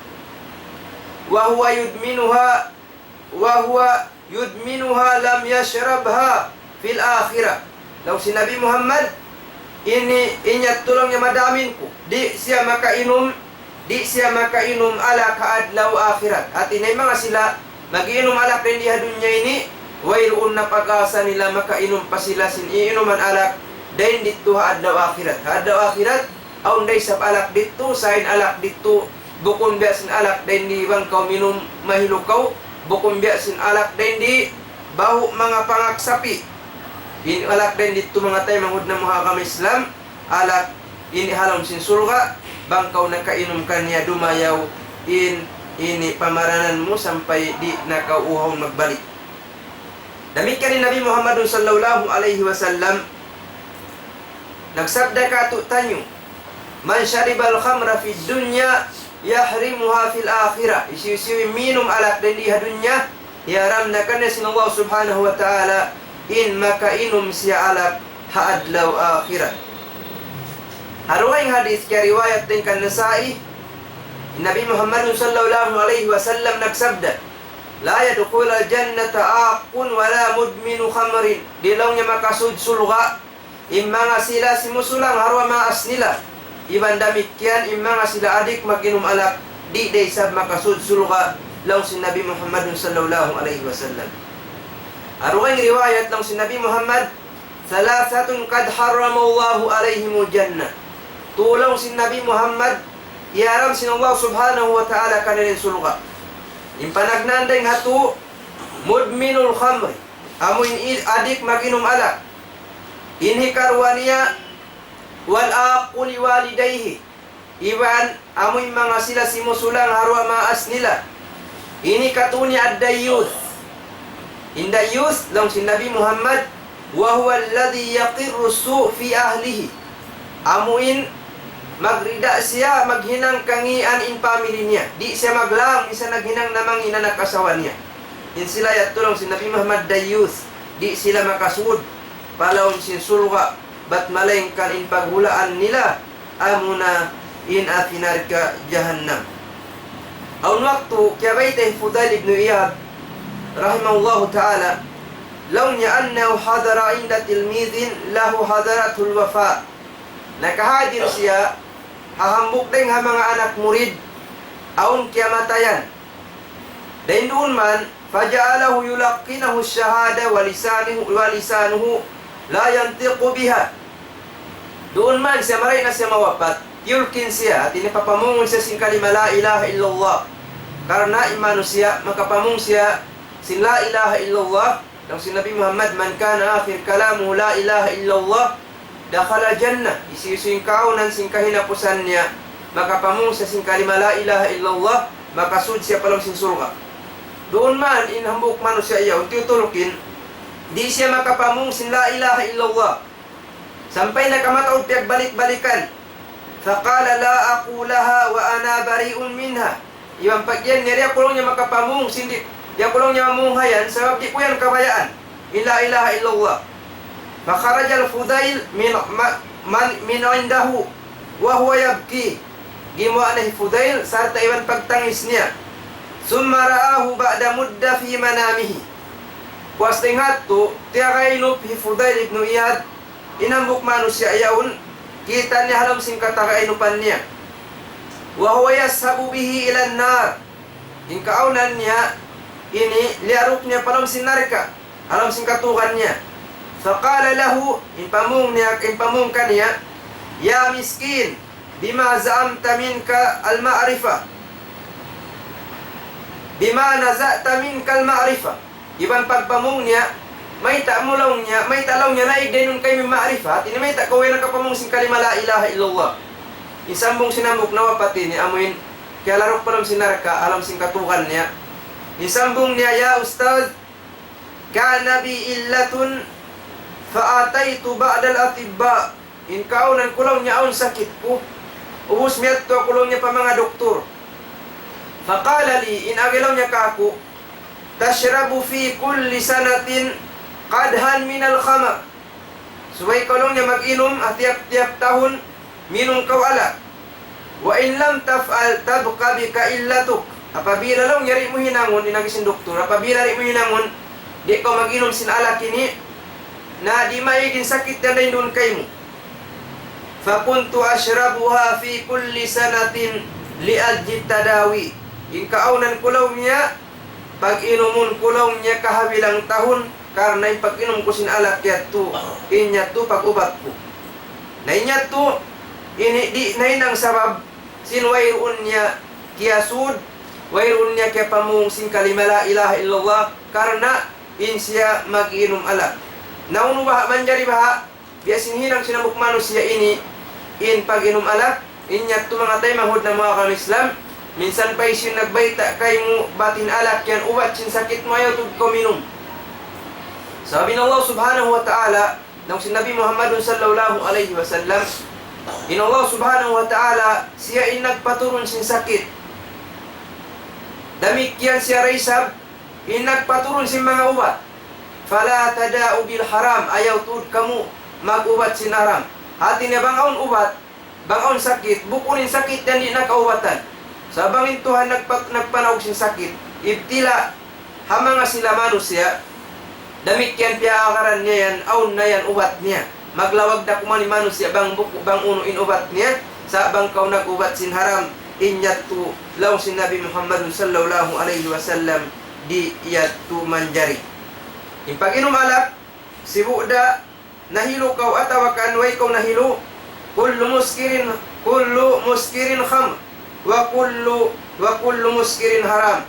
وهو يدمنها، وهو يدمنها لم يشربها في الآخرة. Laung sin Nabi Muhammad, ini, in yadtu laung niya madamin ku. Di' siya makainum, di' siya makainum alak ha adlaw akhirat. Hati niya in manga sila, mag-inum alak dayn di ha dunya ini, wayruun na pag-asa nila makainum pa sila sin iinuman alak dayn didtu ha adlaw akhirat. Ha adlaw akhirat, awn da isab alak didtu, sa' in alak didtu, bukun biya' sin alak dayn di bang kaw minum mahilukaw, bukun biya' sin alak dayn di bahu' manga pangaksapi. In alak dayn didtu manga taymanghud namu' ha agama Islam, alak ini ha lawm sin surga', bang kaw nakainum kaniya dumayaw in ini pamaranan mu sampay di' na kaw uhawun magbalik. Damikkiyan in Nabi Muhammadun sallallahu alayhi wasallam nagsabda kātu'niyu, من شرب الخمر في الدنيا يحرمها في الآخرة. Hisiyu-siyu in minum alak dayn di ha dunya, hiyaram na kaniya sin Allah Subhanahu wa Ta'ala in makainum siya alak ha adlaw akhirat. Ha dugaing hadith kiyariwayat dayn kan Nasa'i, Nabi Muhammadun sallallahu alayhi wasallam nagsabda, لا يدخل الجنة عاق ولا مدمن خمر. Di' laung niya makasud surga' in manga sila simusulang ha duwa maas nila. Iban damikkiyan in manga sila adik mag-inum alak, di' da isab makasud surga', laung sin Nabi Muhammadun sallallahu alayhi wasallam. Ha dugaing riwayat laung sin Nabi Muhammad, ثلاثة قد حرم الله عليهم الجنة. Tū laung sin Nabi Muhammad, hiyaram sin Allah Subhanahu wa Ta'ala kanila in surga'. In panagnaan dayn ha tū, مدمن الخمر, amu in i-, adik mag-inum alak. In hikaruwa niya, والعاق لوالديه, iban amu in manga sila simusulang ha duwa maas nila. In hikatū niya الديوث. In dayyuth, laung sin Nabi Muhammad, وهو الذي يقر السوء في أهله. Amu in magrida siya maghinang kangīan in family niya. Di' siya maglaung, minsan naghinang na mangī' in anak asawa niya. In sila yadtu laung sin Nabi Muhammad dayyuth. Di' sila makasud pa lawm sin surga', bat malaingkan in paghulaan nila amuna in api narka' jahannam. Awn waktu, kiyabayta' hi Fudail ibn Iyad, rahimahullahu ta'ala, laung niya أنه حضر عند تلميذ له حضرته الوفاة. Nakahadir siya ha hambuuk dayn ha manga anak murid, awn kiyamatayan. Dayn duun man, فجعله يلقنه الشهادة ولسانه، ولسانه لا ينطق بها. Duun man siya, marayaw na siya mawapat, tiyulkin siya, hāti niya papamung siya sin kalima لا إله إلا الله. Karna' in manusiya', makapamung siya sin لا إله إلا الله, laung sin Nabi Muhammad, من كان آخر كلامه لا إله إلا الله دخل الجنة. Hisiyu-siyu in kaawnan sin kahinapusan niya, makapamung siya sin kalima لا إله إلا الله, makasud siya pa lawm sin surga'. Duun man in hambuuk manusiya' yaun, tiyutulkin, di' siya makapamung sin لا إله إلا الله. Sampay na kamataud piyagbalik-balikan. فقال لا أقولها وأنا بريء منها. Iban pag-iyan niya, di' aku laung niya makapamung sin di', di' aku laung niya mamung ha yan, sabab di' ku yan kabayaan in لا إله إلا الله. فخرج الفضيل من، من، من عنده وهو يبكي. Gimuwa' na hi Fudail, sarta' iban pagtangis niya. ثم رآه بعد مدة في منامه. Puas dayn ha yadtu, tiyagainup hi Fudail ibn Iyad, in hambuuk manusiya' yaun, kita' niya ha lawm sin katagainupan niya. وهو يصعد به إلى النار. In kaawnan niya, ini, liyaruk niya pa lawm sin narka', ha lawm sin katugan niya. فقال له, in pamung niya, in pamung kaniya, يا مسكين، بما زعمت منك المعرفة، بما نزعت منك المعرفة. Iban pagpamung niya, mayta' mu laung niya, mayta' laung niya naig dayn duun kaymu in ma'rifat, ini mayta' kaw way nakapamung sin kalima لا إله إلا الله. In sambung sin hambuuk nawapat ini, amuin, kiyalaruk pa lawm sin narka', ha lawm sin katugan niya. In sambung niya, يا أستاذ، كان بي علة فأتيت بعض الأطباء. In kaawnan ku laung niya awn sakit ku. Ubus miyadtu aku laung niya pa manga doktor. فقال لي, in agi laung niya kāku', تشرب في كل سنة قدحا من الخمر. Subay kaw laung niya mag-inum, ha tiyap-tiyap tahun, minum kaw alak. وإن لم تفعل تبق بك علتك. Apabila laung niya di' mu hinangun, in agi sin doktor, apabila di' mu hinangun, di' kaw mag-inum sin alak ini, na di' maig in sakit yan dayn duun kaymu. فكنت أشربها في كل سنة لأجل التداوي. In kaawnan ku laung niya, pag-inumun ku laung niya kahabilang tahun, karna' in pag-inum ku sin alak yadtu, in yadtu pag-ubat ku. Na in yadtu, ini di' na hinang sabab sin wayruun niya kiyasud, wayruun niya kiyapamung sin kalima la ilaha illallah, karna' in siya mag-inum alak. Na unu baha' manjari baha', biya' sin hinang sin hambuuk manusiya' ini, in pag-inum alak, in yadtu manga taymanghud namu' ha agama Islam, minsan pa hisiyu in nagbayta' kaymu bat in alak yan ubat sin sakit mu, ayaw tuud kaw minum. Sabab in Allah Subhanahu wa Ta'ala, laung sin Nabi Muhammadun sallallahu alayhi wasallam, in Allah Subhanahu wa Ta'ala, siya in nagpaturun sin sakit. Damikkiyan siya da isab, in nagpaturun sin manga ubat. فلا تداءوا بالحرام, ayaw tuud kamu mag-ubat sin haram. Hati niya bang awn ubat, bang awn sakit, bukun in sakit yan di' na kaubatan. Sa' bang in Tuhan nagpa-, nagpanaug sin sakit, ibtila, ha manga sila manusiya', damikkiyan piyaagaran niya yan, awn na yan ubat niya. Maglawag da kuman in manusiya' bang buku-, bang unu in ubat niya, sa' bang kaw nag-ubat sin haram, in yadtu, laung sin Nabi Muhammadun sallallahu alayhi wasallam, di' yadtu manjari. In pag-inum alak, sibu' da nahilu kaw atawa kan way kaw nahilu, كل مسكر، كل مسكر خمر، وكل، وكل مسكر حرام.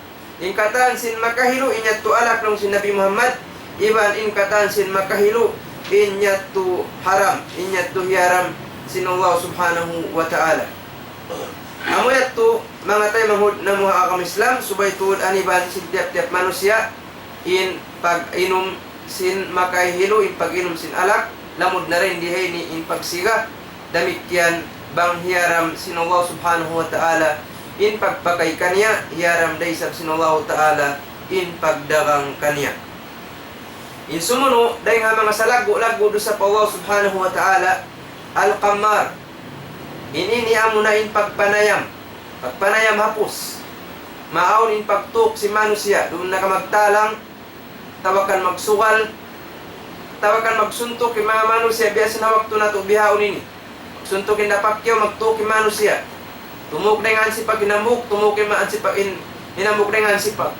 In katan sin makahilu, in yadtu alak laung sin Nabi Muhammad, iban in katan sin makahilu, in yadtu haram, in yadtu hiyaram sin Allah Subhanahu wa Ta'ala. Amu yadtu, manga taymanghud namu' ha agama Islam, subay tuud aniban sin tiyap-tiyap manusiya', in pag-inum sin makahilu, in pag-inum sin alak, lamud na dayn di ha ini in pagsiga, damikkiyan bang hiyaram sin Allah Subhanahu wa Ta'ala, in pagpakay kaniya, hiyaram da isab sin Allah Ta'ala, in pagdagang kaniya. In sumunu', dayn ha manga salaggu'-laggu' dusa pa Allah Subhanahu wa Ta'ala, القمار. In ini amuna in pagpanayam. Pagpanayam hapus. Maawn in pagtuuk sin manusiya', duun na ka magtalang, tawakan magsugal, tawakan magsuntuk in manga manusiya', biya' sin ha waktu natu' bihaun ini. Magsuntuk in dapakyaw, magtuuk in manusiya'. Tumuuk dayn ha hansipak in hambuuk, tumuuk in ma-, hansipak in, in hambuuk dayn ha hansipak.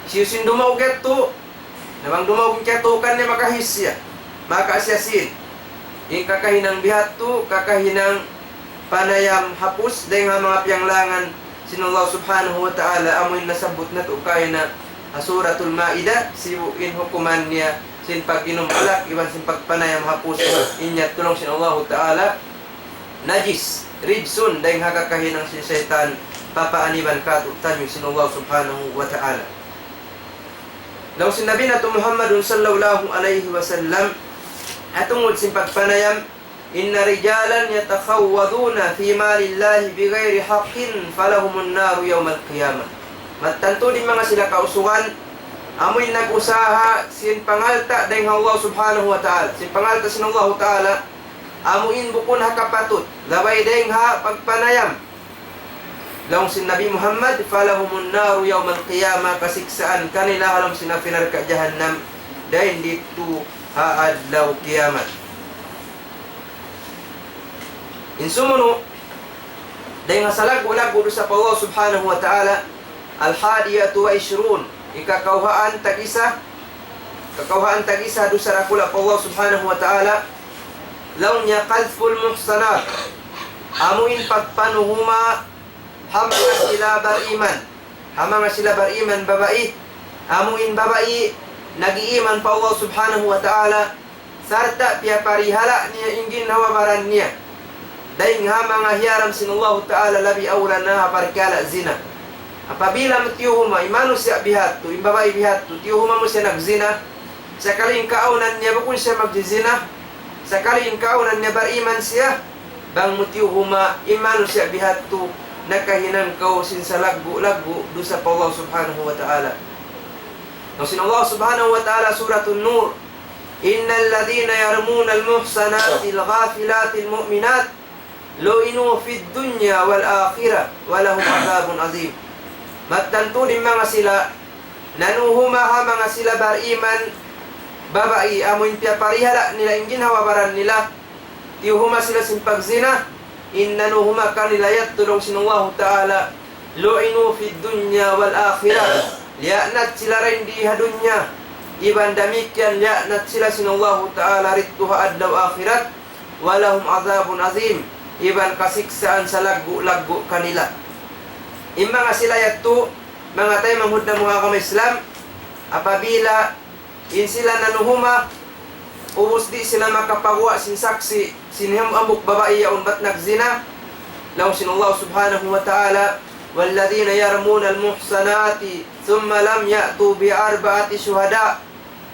Hisiyu-siyu in dumaug yadtu, na bang dumaug in kiyatuukan niya, makahis siya. Maka siya sin. In kakahinang bihadtu, kakahinang panayam hapus, dayn ha manga piyanglangan sin Allah Subhanahu wa Ta'ala, amu in nasabbut natu' kaina ha Suratul Ma'idah, sibu' in hukuman niya sin pag-inum alak, iban sin pagpanayam hapus, in yadtu laung sin Allah Ta'ala, najis, rijsun, dayn ha kakahinang sin saytan, papaaniban kātu'niyu sin Allah Subhanahu wa Ta'ala. Laung sin Nabi natu' Muhammadun sallallahu alayhi wasallam, ha tungud sin pagpanayam, إن رجالا يتخوضون في مال الله بغير حق فلهم النار يوم القيامة. Mattan tuud in manga sila kausugan, amu in nag-usaha sin pangalta' dayn ha Allah Subhanahu wa Ta'ala, sin pangalta' sin Allah Ta'ala, amu in bukun ha kapatut, labay dayn ha pagpanayam. Laung sin Nabi Muhammad, فلهم النار يوم القيامة, kasiksaan kanila ha lawm sin api narka' jahannam, dayn didtu ha adlaw kiyamat. In sumunu', dayn ha salaggu'-laggu' dusa pa Allah Subhanahu wa Ta'ala, الحادية والعشرون, ikakawhaan tag-isa, kakawhaan tag-isa dusa dakula' pa Allah Subhanahu wa Ta'ala, laung niya قذف المحصنات, amu in pagpanuhuma ha manga sila bariman, ha manga sila bariman babai, amu in babai nag-iiman pa Allah Subhanahu wa Ta'ala, sarta' piyaparihala' niya in ginhawa-baran niya dayn ha manga hiyaram sin Allahu Ta'ala, labi awla na ha parkala' zina. Apabila mu tiyuhuma in manusiya' bihadtu, in babai bihadtu, tiyuhuma mu siya nagzina, sakali in kaawnan niya bukun siya magjizina, sakali in kaawnan niya bariman siya, bang mu tiyuhuma in manusiya' bihadtu, nakahinang kaw sin salaggu'-laggu' dusa pa Allah Subhanahu wa Ta'ala. Laung sin Allah Subhanahu wa Ta'ala, Suratun Nur, إن الذين يرمون المحصنات الغافلات المؤمنات لعنوا في الدنيا والآخرة ولهم عذاب عظيم. Mattan tuud in manga sila nanuhuma ha manga sila bariman babai, amu in piyaparihala' nila in ginhawa-baran nila, tiyuhuma sila sin pagzina, in nanuhuma kanila yadtu laung sin Allahu Ta'ala, لعنوا في الدنيا والآخرة. Liyaanat sila dayn di ha dunya, iban damikkiyan liyaanat sila sin Allahu Ta'ala didtu ha adlaw akhirat. ولهم عذاب عظيم, iban kasiksaan salaggu'-laggu' kanila. In manga sila yadtu, manga taymanghud namu' ha agama Islam, apabila in sila nanuhuma, ubus di' sila makapaguwa' sin saksi', sin hambuuk babai yaun bat nagzina, laung sin Allah Subhanahu wa Ta'ala, والذين يرمون المحصنات ثم لم يأتوا بأربعة شهداء.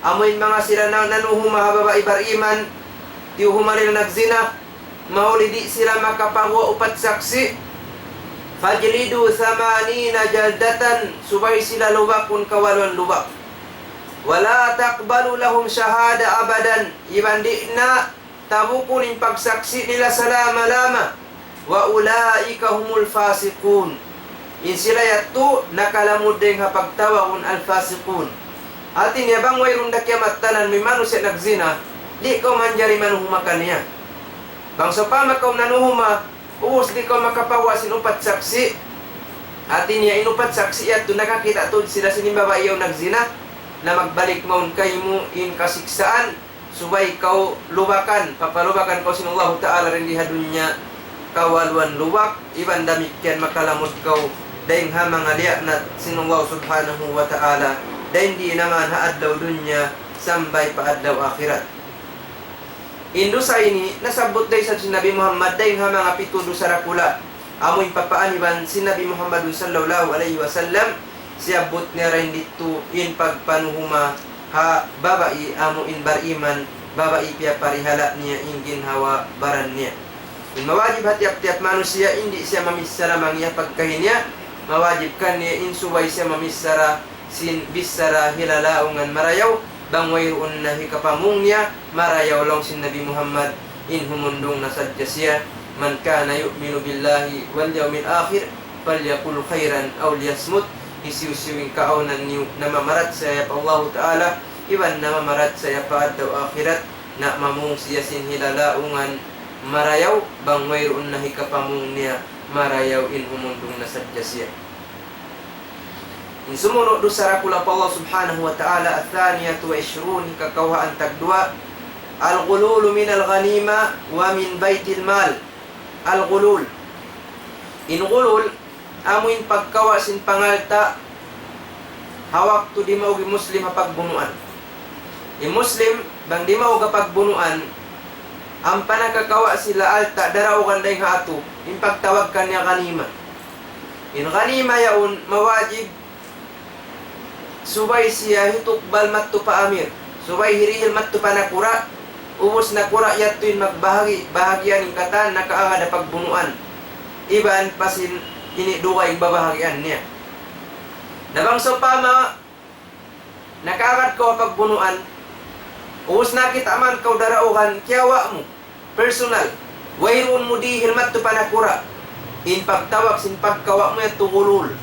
Amu in manga sila na nanuhuma ha babai bariman, tiyuhuma nila nagzina, mahuli di' sila makapaguwa' upat saksi', فاجلدوا ثمانين جلدة, subay sila lubakun kawaluan lubak. ولا تقبلوا لهم شهادة أبدا, iban di' na tabukun in pagsaksi' nila salama-lama. وأولئك هم الفاسقون. In sila yadtu nakalamud dayn ha pagtawagun al-fasiqun. Hati niya bang wayruun da kiyamattanan mu in manusiya' nagzina, di' kaw manjari manuhuma kaniya. Bang sawpama kaw nanuhuma, ubus di' kaw makapaguwa' sin upat saksi'. Hati niya in upat saksi' yadtu nakakita' tuud sila sin in babai yaun nagzina, na magbalik mawn kaymu in kasiksaan, subay kaw lubakan, papalubakan kaw sin Allahu Ta'ala dayn di ha dunya kawaluan lubak, iban damikkiyan makalamud kaw dayn ha manga liyaanat sin Allah Subhanahu wa Ta'ala, dayn di naman ha adlaw dunya sampay pa adlaw akhirat. In dusa ini, nasabbut da isab sin Nabi Muhammad dayn ha manga pitu dusa dakula', amu in papaaniban sin Nabi Muhammad sallallahu alayhi wasallam, siyabbut niya dayn didtu in pagpanuhuma ha babai amu in bariman, babai piyaparihala' niya in ginhawa-baran niya. In mawajib ha tiyap-tiyap manusiya', in di' siya mamichara mangiya pagkahi niya, mawajib kaniya in subay siya mamichara sin bichara hilalaungan marayaw, bang wayruun na hikapamung niya marayaw, laung sin Nabi Muhammad, in humundung na sadja siya. من كان يؤمن بالله واليوم الآخر فليقل خيرا أو ليصمت. Hisiyu-siyu in kaawnan niyu namamarachaya pa Allahu Ta'ala, iban namamarachaya pa adlaw akhirat, na mamung siya sin hilalaungan marayaw, bang wayruun na hikapamung niya marayaw, in humundung na sadja siya. In sumunu' dusa dakula' pa Allah Subhanahu wa Ta'ala, الثانية والعشرون, hikakawhaan tagduwa, الغلول من الغنيمة ومن بيت المال. Al-ghulul. In ghulul, amu in pagkawa' sin pangalta' ha waktu dimaug in Muslim ha pagbunuan. In Muslim, bang dimaug ha pagbunuan, ampa nakakawa' sila alta' daraugan dayn ha atu, in pagtawag kaniya ghanima. In ghanima yaun mawajib, subay siya hitukbal madtu pa amir, subay hirihil madtu pa nakura', ubus nakura' yadtu in magbahagi', bahagian in katan nakaagad ha pagbunuan, iban pa sin ini dugaing babahagian niya. Na bang sawpama nakaagad kaw ha pagbunuan, ubus nakita' man kaw daraugan, kiyawa' mu, personal, wayruun mu dihil madtu pa nakura', in pagtawag sin pagkawa' mu yadtu ghulul.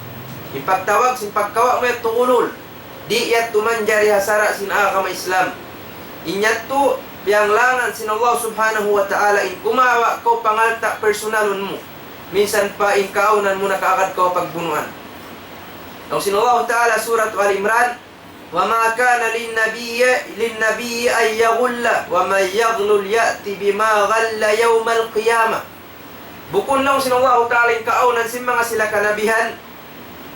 In pagtawag sin pagkawa' mu yadtu ghulul, di' yadtu manjari ha sara' sin agama Islam. In yadtu piyanglangan sin Allah Subhanahu wa Ta'ala, in kumawa' kaw pangalta' personalun mu, minsan pa in kaawnan mu nakaagad kaw ha pagbunuan. Laung sin Allah Ta'ala, Surat Ali Imran, وما كان للنبي، للنبي أن يغل ومن يغلل يأت بما غل يوم القيامة. Bukun, laung sin Allahu Ta'ala, in kaawnan sin manga sila kanabihan,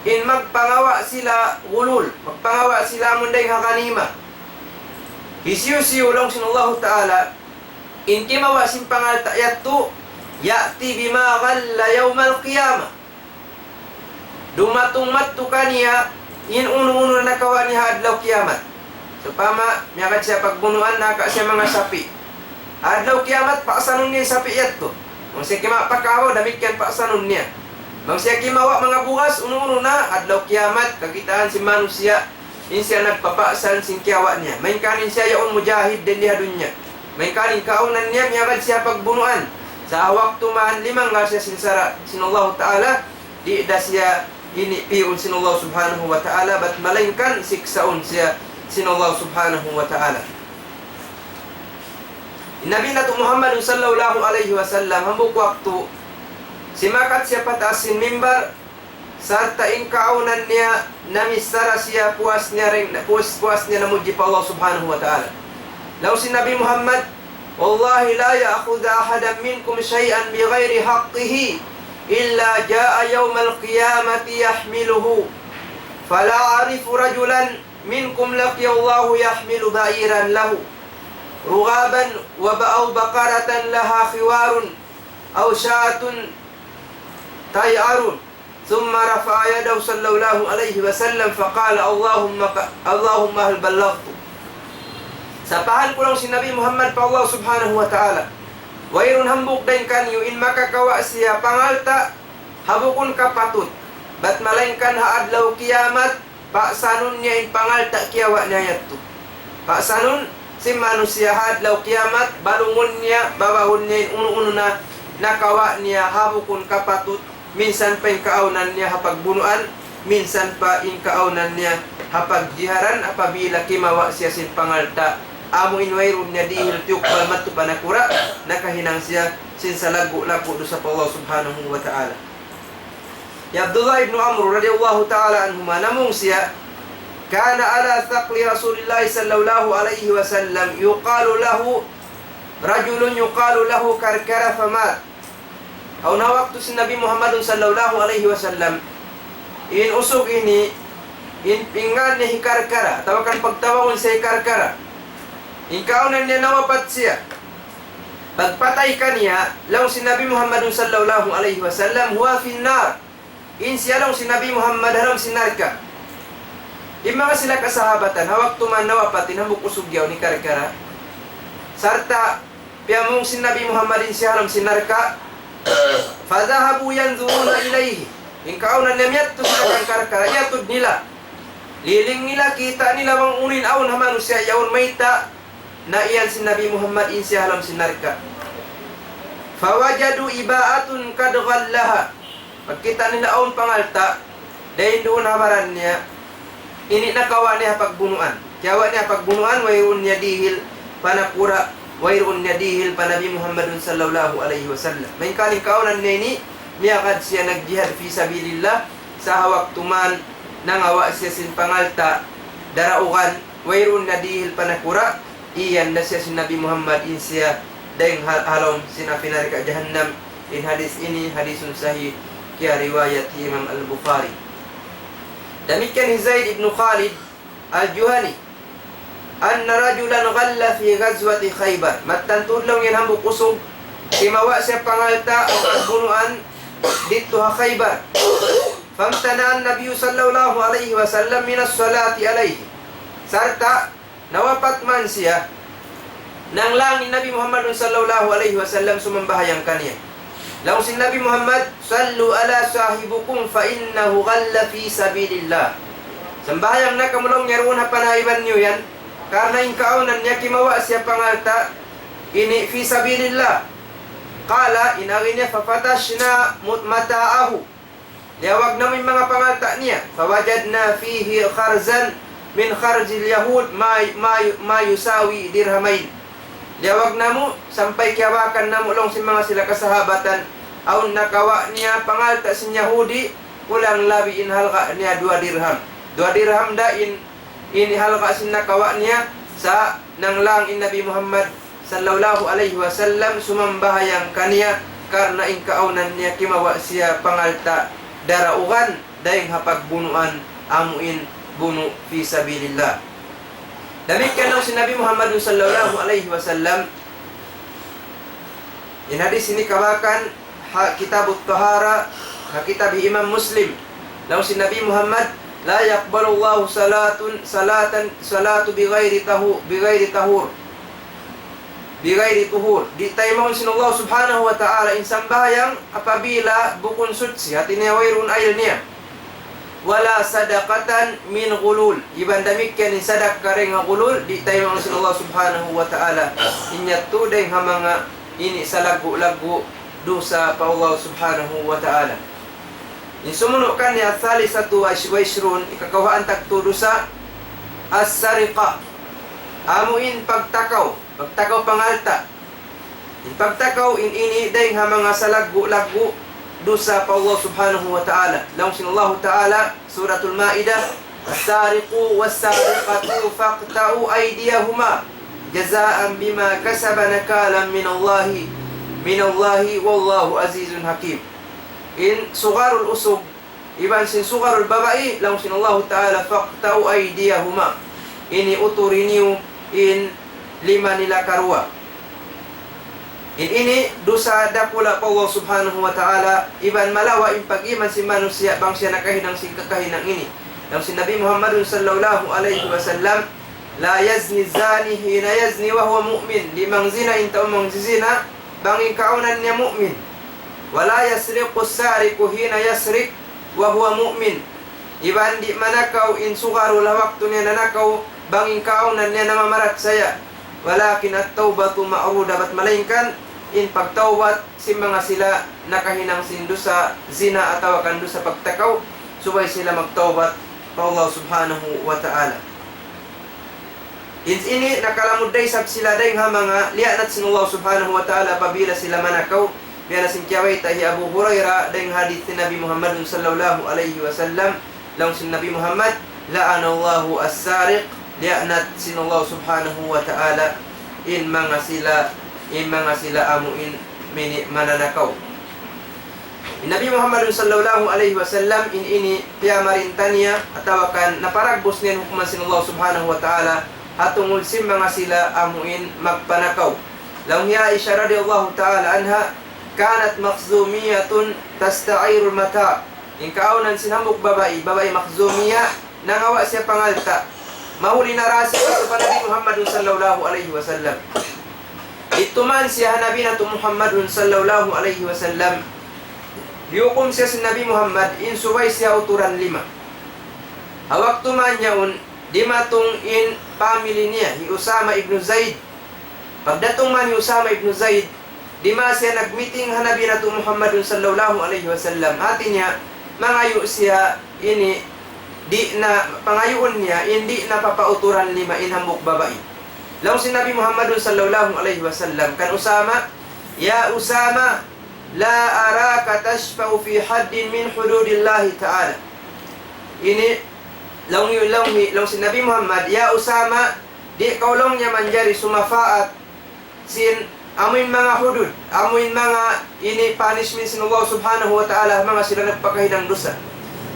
in magpangawa' sila ghulul, magpangawa' sila amun dayng ha ghanima. Hisiyu-siyu, laung sin Allahu Ta'ala, in kimawa' sin pangalta' yadtu, يأت بما غل يوم القيامة. Dumatung madtu kaniya in unu-unu na nakawa' niya ha adlaw kiyamat. Sawpama, miyagad siya pagbunuan, naka siya manga sapi'. Ha adlaw kiyamat, paasanun niya in sapi' yadtu. Bang siya kimawa' pa kabaw, damikkiyan paasanun niya. Bang siya kimawa' manga bugas, unu-unu na, adlaw kiyamat, kakitaan sin manusiya', in siya nagpapaasan sin kiyawa' niya. Malayngkan in siya yaun mujahid dayn di ha dunya. Malayngkan in kaawnan niya miyagad siya pagbunuan. Sa' waktu man limanggal siya sin sara' sin Allahu Ta'ala, di' da siya ini piun sin Allah Subhanahu wa Ta'ala, bat malayngkan siksaun siya sin Allah Subhanahu wa Ta'ala. In Nabi natu' Muhammad sallallahu alayhi wasallam, hambuuk waktu, simakat siya pa taas sin mimbar, Sarta' in kaawnan niya, namichara siya puas niya ring, puas, puas niya namudji pa Allah Subhanahu wa Ta'ala. Laung sin Nabi Muhammad, والله لا يأخذ أحدا منكم شيئا بغير حقه إلا جاء يوم القيامة يحمله، فلا أعرف رجلا منكم لقي الله يحمل بعيرا له رغابا وب-، أو بقرة لها خوار أو شاة تيعر. ثم رفع يده صلى الله عليه وسلم فقال: اللهم ك-، اللهم هل بلغت؟ Sapahan ku, laung sin Nabi Muhammad, pa Allah Subhanahu wa Ta'ala, wayruun hambuuk dayn kaniyu in makakawa' siya pangalta' ha bukun kapatut, bat malaingkan ha adlaw kiyamat, pa'sanun niya in pangalta' kiyawa' niya yadtu. Pa'sanun sin manusiya' ha adlaw kiyamat, balungun niya, babahun niya in unu-unu na nakawa' niya ha bukun kapatut, minsan pa in kaawnan niya ha pagbunuan, minsan pa in kaawnan niya ha pagjiharan, apabila kimawa' siya sin pangalta', amu in wayruun niya dihil tiyukbal madtu pa nakura', nakahinang siya sin salaggu'-laggu' dusa pa Allah Subhanahu wa Ta'ala. Hi Abdullah ibn Amr radiyallahu ta'ala anhuma, namung siya, كان على ثقل رسول الله صلى الله عليه وسلم يقال له، رجل يقال له كركرة فمات. Awn ha waktu sin Nabi Muhammadun sallallahu alayhi wasallam, in usug ini, in, in ngan niya hi Karkara, atawa kan pagtawagun siya hi Karkara. In kaawnan niya nawapat siya. Pagpatay kaniya, laung sin Nabi Muhammadun sallallahu alayhi wasallam, هو في النار. In siya, laung sin Nabi Muhammad, ha lawm sin narka'. In manga sila kasahabatan, ha waktu man nawapat in hambuuk usug yaun hi Karkara. Sarta' piyamung sin Nabi Muhammad in siya ha lawm sin narka'. فذهبوا ينظرون إليه. In kaawnan niya miyadtu sila kan Karkara, iyatud nila. Liling nila, kita' nila bang unu in awn ha manusiya' yaun, mayta' na iyan sin Nabi Muhammad in siya ha lawm sin narka'. فوجدوا إباءة قد غلها. Pagkita' nila awn pangalta', dayn duun ha baran niya, ini nakawa' niya ha pagbunuan. Kiyawa' niya ha pagbunuan, wayruun niya dihil pa nakura', wayruun niya dihil pa Nabi Muhammadun sallallahu alayhi wasallam. Malayngkan in kaawnan niya ini, miyagad siya nagjihad fi sabilillah, sa' ha waktu man nangawa' siya sin pangalta', daraugan, wayruun niya dihil pa nakura', iyan da siya sin Nabi Muhammad in siya dayng ha-, ha lawm sin api narka' jahannam. In hadis ini hadisun sahih, kiyariwayat hi Imam Al-Bukhari. Damikkiyan hi Zaid ibn Khalid Al-Juhani, أن رجلا غل في غزوة خيبر. Mattan tuud laung yan hambuuk usug, kimawa' siya pangalta' ha pagbunuan didtu ha Khaybar. فامتنع النبي صلى الله عليه وسلم من الصلاة عليه. Sarta' nawapat man siya, nanglang in Nabi Muhammadun sallallahu alayhi wasallam sumambahayang kaniya. Laung sin Nabi Muhammad, صلوا على صاحبكم فإنه غل في سبيل الله. Sambahayang na kamu laung niya duun ha panaiban niyu yan, karna' in kaawnan niya kimawa' siya pangalta' ini fi sabilillah. قال, in agi niya, ففتشنا مت-، متاعه. Liyawag namu' in manga pangalta' niya. فوجدنا فيه خرزا من خرز اليهود ما، ما، ما يساوي درهمين. Liyawag namu', sampay kiyabakan namu' laung sin manga sila kasahabatan, awn nakawa' niya pangalta' sin Yahudi, kulang labi in halga' niya duwa dirham. Duwa dirham da in, in halga' sin nakawa' niya, sa' nanglang in Nabi Muhammad sallallahu alayhi wasallam sumambahayang kaniya, karna' in kaawnan niya kimawa' siya pangalta' daraugan dayng ha pagbunuan, amu in bunu' fi sabilillah. Damikkiyan laung sin Nabi Muhammadun sallallahu alayhi wasallam, in hadis ini kabakan ha Kitabut Tahara, ha kitab hi Imam Muslim. Laung sin Nabi Muhammad, لا يقبل الله صلاة، صلاة، صلاة بغير طهو-، بغير طهور. بغير طهور. Di' taymaun sin Allah Subhanahu wa Ta'ala in sambahayang apabila bukun suchi, hati niya wayruun ayl niya. ولا صدقة من غلول. Iban damikkiyan in sadakka dayng ha ghulul, di' taymaun sin Allah Subhanahu wa Ta'ala. In yadtu dayng ha manga ini salaggu'-laggu' dusa pa Allah Subhanahu wa Ta'ala. In sumunu' kaniya, الثالثة والعشرون, ikakawhaan tagtu dusa, السرقة. Amu in pagtakaw, pagtakaw pangalta'. In pagtakaw in ini dayng ha manga salaggu'-laggu' dusa pa Allah Subhanahu wa Ta'ala. Laung sin Allah Ta'ala, Suratul Ma'idah, "السارق والسارقة فاقطعوا أيديهما جزاء بما كسبا نكالا من الله، من الله والله عزيز حكيم." In sugarul usug, iban sin sugarul babai, laung sin Allah Ta'ala, "فاقطعوا أيديهما." Ini uturi niyu in lima nila karuwa. In ini dusa dakula' pa Allah Subhanahu wa Ta'ala, iban malawa' in pag-iman sin manusiya' bang siya nakahinang sin kakahinang ini. Laung sin Nabi Muhammadun sallallahu alayhi wasallam, "لا يزني الزاني حين يزني وهو مؤمن." Di' mangzina in tau mangzizina, bang in kaawnan niya mu'min. "ولا يسرق السارق حين يسرق وهو مؤمن." Iban di' manakaw in sugarul ha waktu niya nanakaw, bang in kaawnan niya namamarachaya. "ولكن التوبة معروضة." Bat malaingkan, in pagtawbat sin manga sila nakahinang sin dusa zina atawa kan dusa pagtakaw, subay sila magtawbat pa Allah Subhanahu wa Ta'ala. In ini nakalamud da isab sila dayn ha manga liyaanat sin Allah Subhanahu wa Ta'ala apabila sila manakaw. Biya' na sin kiyabayta' hi Abu Hurairah dayn ha hadith ni Nabi Muhammadun sallallahu alayhi wasallam, laung sin Nabi Muhammad, "لعن الله السارق." Liyaanat sin Allah Subhanahu wa Ta'ala in manga sila, in manga sila amu in mini mananakaw. In Nabi Muhammadun sallallahu alayhi wasallam in ini piyamarinta niya atawa kan naparagbus niya in hukuman sin Allah Subhanahu wa Ta'ala ha tungud sin manga sila amu in magpanakaw. Laung hi Aisha radiyallahu ta'ala anha, "كانت مخزومية تستعير المتاع." In kaawnan sin hambuuk babai, babai Makhzumiya, nangawa' siya pangalta'. Mahuli na ra siya pa Nabi Muhammadun sallallahu alayhi wasallam. Didtu man siya ha Nabi natu' Muhammadun sallallahu alayhi wasallam. Hiyukum siya sin Nabi Muhammad, in subay siya uturan lima. Ha waktu man yaun, dimatung in family niya, hi Usama ibn Zaid. Pagdatung man hi Usama ibn Zaid, dima siya nagmiting ha Nabi natu' Muhammadun sallallahu alayhi wasallam. Hati niya, mangayu' siya ini, di' na, pangayuun niya, in di' na papauturan lima in hambuuk babai. Laung sin Nabi Muhammadun sallallahu alayhi wasallam kan Usama, "يا أسامة، لا أراك تشفع في حد من حدود الله تعالى." Ini, laung, laung, laung sin Nabi Muhammad, "Ya Usama, di' kaw," laung niya, "manjari sumapaat sin amuin manga hudud, amuin manga ini punishment sin Allah Subhanahu wa Ta'ala, manga sila nagpakahinang dusa."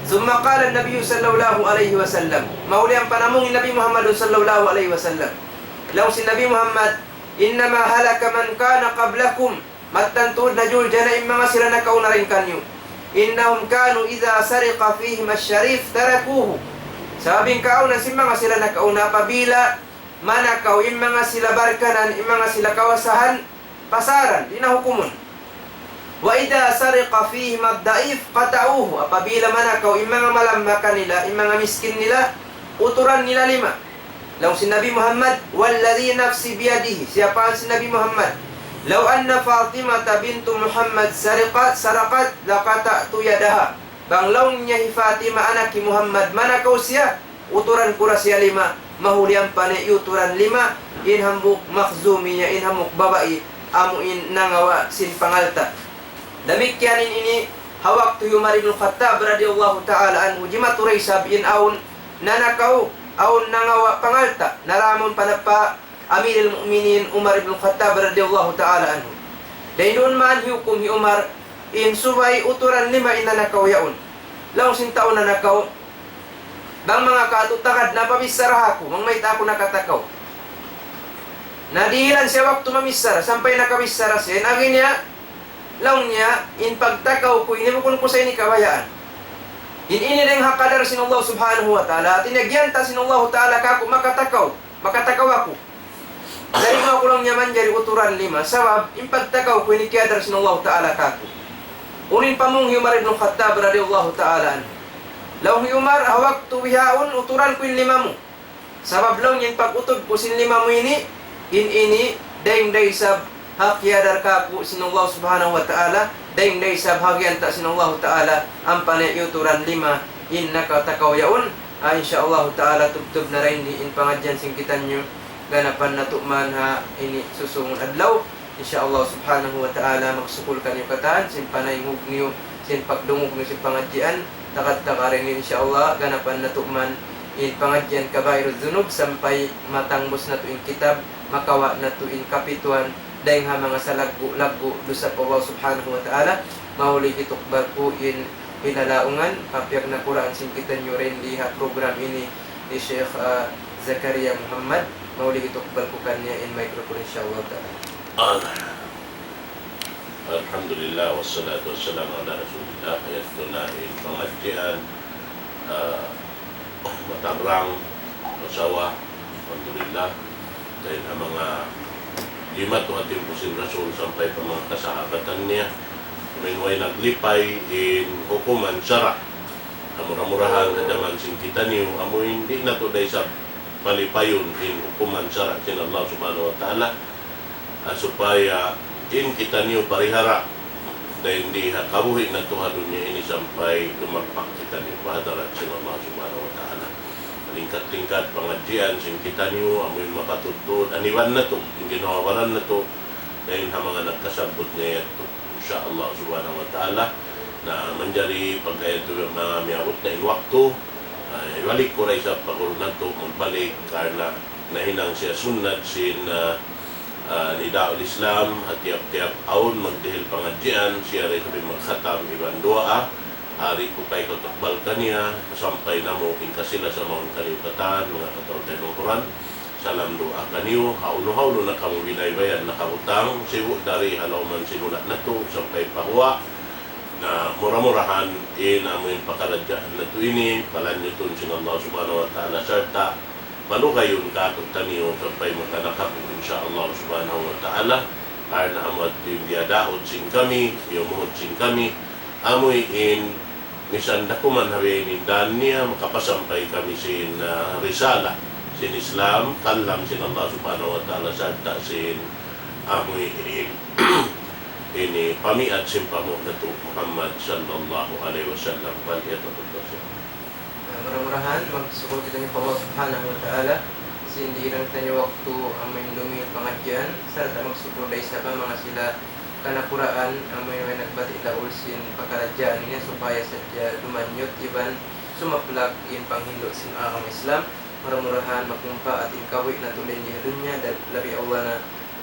ثم قال النبي صلى الله عليه وسلم. Mahuli ampa namung in Nabi Muhammad sallallahu alayhi wasallam. Laung sin Nabi Muhammad, "إنما هلك من كان قبلكم." Mattan tuud najulja na in manga sila nakauna dayn kaniyu. "إنهم كانوا إذا سرق فيهم الشريف تركوه." Sabab in kaawnan sin manga sila nakauna apabila manakaw in manga sila barkanan, in manga sila kawasahan, pasaran, di' na hukumun. "وإذا سرق فيهم الضعيف قطعوه." Apabila manakaw in manga malamma kanila, in manga miskin nila, uturan nila lima. Laung sin Nabi Muhammad, "والذي نفسي بيده." Siyapahan sin Nabi Muhammad, "لو أن فاطمة بنت محمد سرقت، سرقت لقطعت يدها." Bang laung niya hi Fatima anak hi Muhammad manakaw siya, uturan ku da siya lima, mahuli ampa niya iyuturan lima, in hambuuk Makhzumiya, in hambuuk babai, amu in nangawa' sin pangalta'. Damikkiyan in ini, ha waktu hi Umar ibn Khattab radiyallahu ta'ala anhu, jimatu da isab in awn nanakaw, awn nangawa' pangalta', naramun pa napa Amirul Mu'minin Umar ibn Khattab radiyallahu ta'ala anhu. Dayn duun man hiyukum hi Umar, in subay uturan lima in nanakaw yaun. Laung sin tau nanakaw, "Bang manga katu' tagad na pabichara aku, bang mayta' aku nakatakaw." Na dihilan siya waktu mamichara, sampay nakabichara siya. In agi niya, laung niya, "In pagtakaw ku ini bukun ku sa ini kabayaan. In ini dayn ha kadar sin Allah Subhanahu wa Ta'ala." Hati niya giyanta' sin Allah Ta'ala kaku' makatakaw, makatakaw aku. Jari mu aku, laung niya, manjari uturan lima, sabab in pagtakaw ku ini kiyadar sin Allah Ta'ala kaku'. Unu in pamung hi Umar ibn Khattab radiyallahu ta'ala anhu. Laung hi Umar, "Ha waktu bihaun uturan ku in lima mu. Sabab," laung niya, "in pag-utud ku sin lima mu ini, in ini dayn da isab ha kiyadar kaku' sin Allah Subhanahu wa Ta'ala, dayn da isab ha giyanta' sin Allah Ta'ala, ampa niya iyuturan lima in nakatakaw yaun." Ah, insya Allah Ta'ala, tubtub na dayn di in pangadjian sin kitaniyu, ganapan natu' man ha ini susungun adlaw. Insya Allah Subhanahu wa Ta'ala, magsukul kaniyu katan sin panayngug niyu sin pagdungug niyu sin pangadjian, tagad-tagad ini, insya Allah, ganapan natu' man in pangadjian Kabairudh Dhunub sampay matangbus natu' in kitab, makawa' natu' in kapituan, dayng ha manga salaggu'-laggu' dusa pa Allah Subhanahu wa Ta'ala. Mahuli hitukbal ku in hilalaungan, papiyag na kuraan sin kitaniyu dayn di ha program ini, hi Sheikh, ah, Zakaria Muhammad. Mahuli hitukbal ku kaniya in microphone, insya Allah Ta'ala. Alhamdulillah, wassalatu wassalamu ala rasulillah. Yadtu na in pangadjian, ah, matagrang, masawa, alhamdulillah. Dayn ha manga jimatu ha timpu sin Rasul sampay pa manga kasahabatan niya. Amuin way naglipay in hukuman sara'. Mura-murahan ha jaman sin kitaniyu, amuin di' natu' da isab palipayun in hukuman sara' sin Allah Subhanahu wa Ta'ala. Ah, supaya in kitaniyu parihara dayn di ha kabuhi' natu' ha dunya ini sampay lumagpak kitaniyu pa hadarat sin Allah Subhanahu wa Ta'ala. Malingkat-lingkat pangadjian sin kitaniyu, amuin makatudtud, aniban natu', in ginhawa-baran natu', dayn ha manga nagkasabbut niya yadtu. Insya Allah Subhanahu wa Ta'ala, na manjari pagka yadtu manga miyabut na in waktu, ah, ibalik ku da isab pa guru natu', magbalik, karna' nahinang siya sunnat sin, ah, ah, Nidaul Islam, ha tiyap-tiyap awn magdihil pangadjian, siya da isab in magkhatam iban duwaa. Ari ku pay katukbal kaniya, sampay namu' in kasila sa mawn kaniyu katan, manga kataw-taymanghuran. Salam duwaa kaniyu, hawnu-hawnu na kamu binaybayan nakabutang, sibu' dari ha lawm sin hula' natu', sampay pa guwa'. Na mura-murahan, in amuin pakaradjaan natu' ini, palanyutun sin Allah Subhanahu wa Ta'ala, sarta' palugayun kātu'niyu sampay makanakapu, insya Allah Subhanahu wa Ta'ala. Karna' amu yadtu in biyadaud sin kami, biyumuhut sin kami, amuin misan da kuman ha biya' ini in dān niya, makapasampay kami sin, ah, risala, sin Islam, kalam sin Allah Subhanahu wa Ta'ala, sarta' sin amuin ini pamiat sin panghu' natu' Muhammad sallallahu alayhi wasallam. Falyatafaddal. Ah, mura-murahan, magsukul kitaniyu pa Allah Subhanahu wa Ta'ala, sin dihil kitaniyu waktu amuin dumihil pangadjian, sarta' magsukul da isab pa manga sila kanakuraan, amuin way nagbati' laul sin pakaradjaan ini supaya sadja dumanyut iban sumaplag in panghindu' sin agama Islam. Mura-murahan magmumpaat in kabuhi' natu' dayn di ha dunya, da-, labi awla na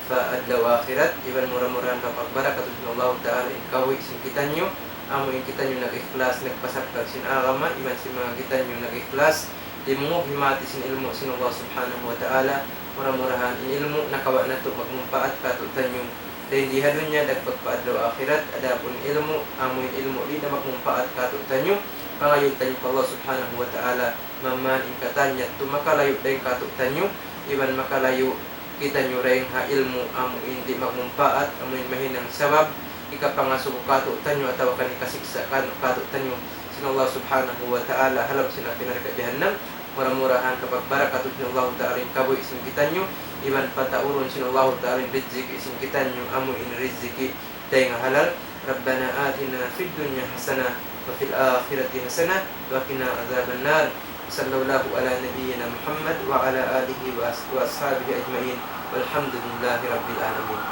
pa adlaw akhirat, iban mura-murahan papagbarakatun sin Allahu Ta'ala in kabuhi' sin kitaniyu, amu in kitaniyu nag-ikhlas, nagpasaplag sin agama, iban sin manga kitaniyu nag-ikhlas, dimungug himati sin ilmu' sin Allah Subhanahu wa Ta'ala. Mura-murahan in ilmu' nakawa' natu' magmumpaat kātu'niyu dayn di ha dunya dagpak pa adlaw akhirat, adapun ilmu', amu in ilmu' di' na magmumpaat kātu'niyu, pangayuun taniyu pa Allah Subhanahu wa Ta'ala, bang man in katan yadtu makalayu' dayn kātu'niyu, iban makalayu' kitaniyu dayn ha ilmu' amu in di' magmumpaat, amu in mahinang sabab hikapangasubu kātu'niyu atawa kan hikasiksa' kan-, kātu'niyu sin Allah Subhanahu wa Ta'ala ha lawm sin api narka' jahannam. Mura-murahan kapagbarakatun sin Allahu Ta'ala in kabuhi' sin kitaniyu, iban pataurun sin Allahu Ta'ala in riziki sin kitaniyu, amu in riziki dayn ha halal. ربنا آتنا في الدنيا حسنة وفي الآخرة حسنة وقنا عذاب النار. وصلى الله على نبينا محمد وعلى آله وأص-، وأصحابه أجمعين. والحمد لله رب العالمين.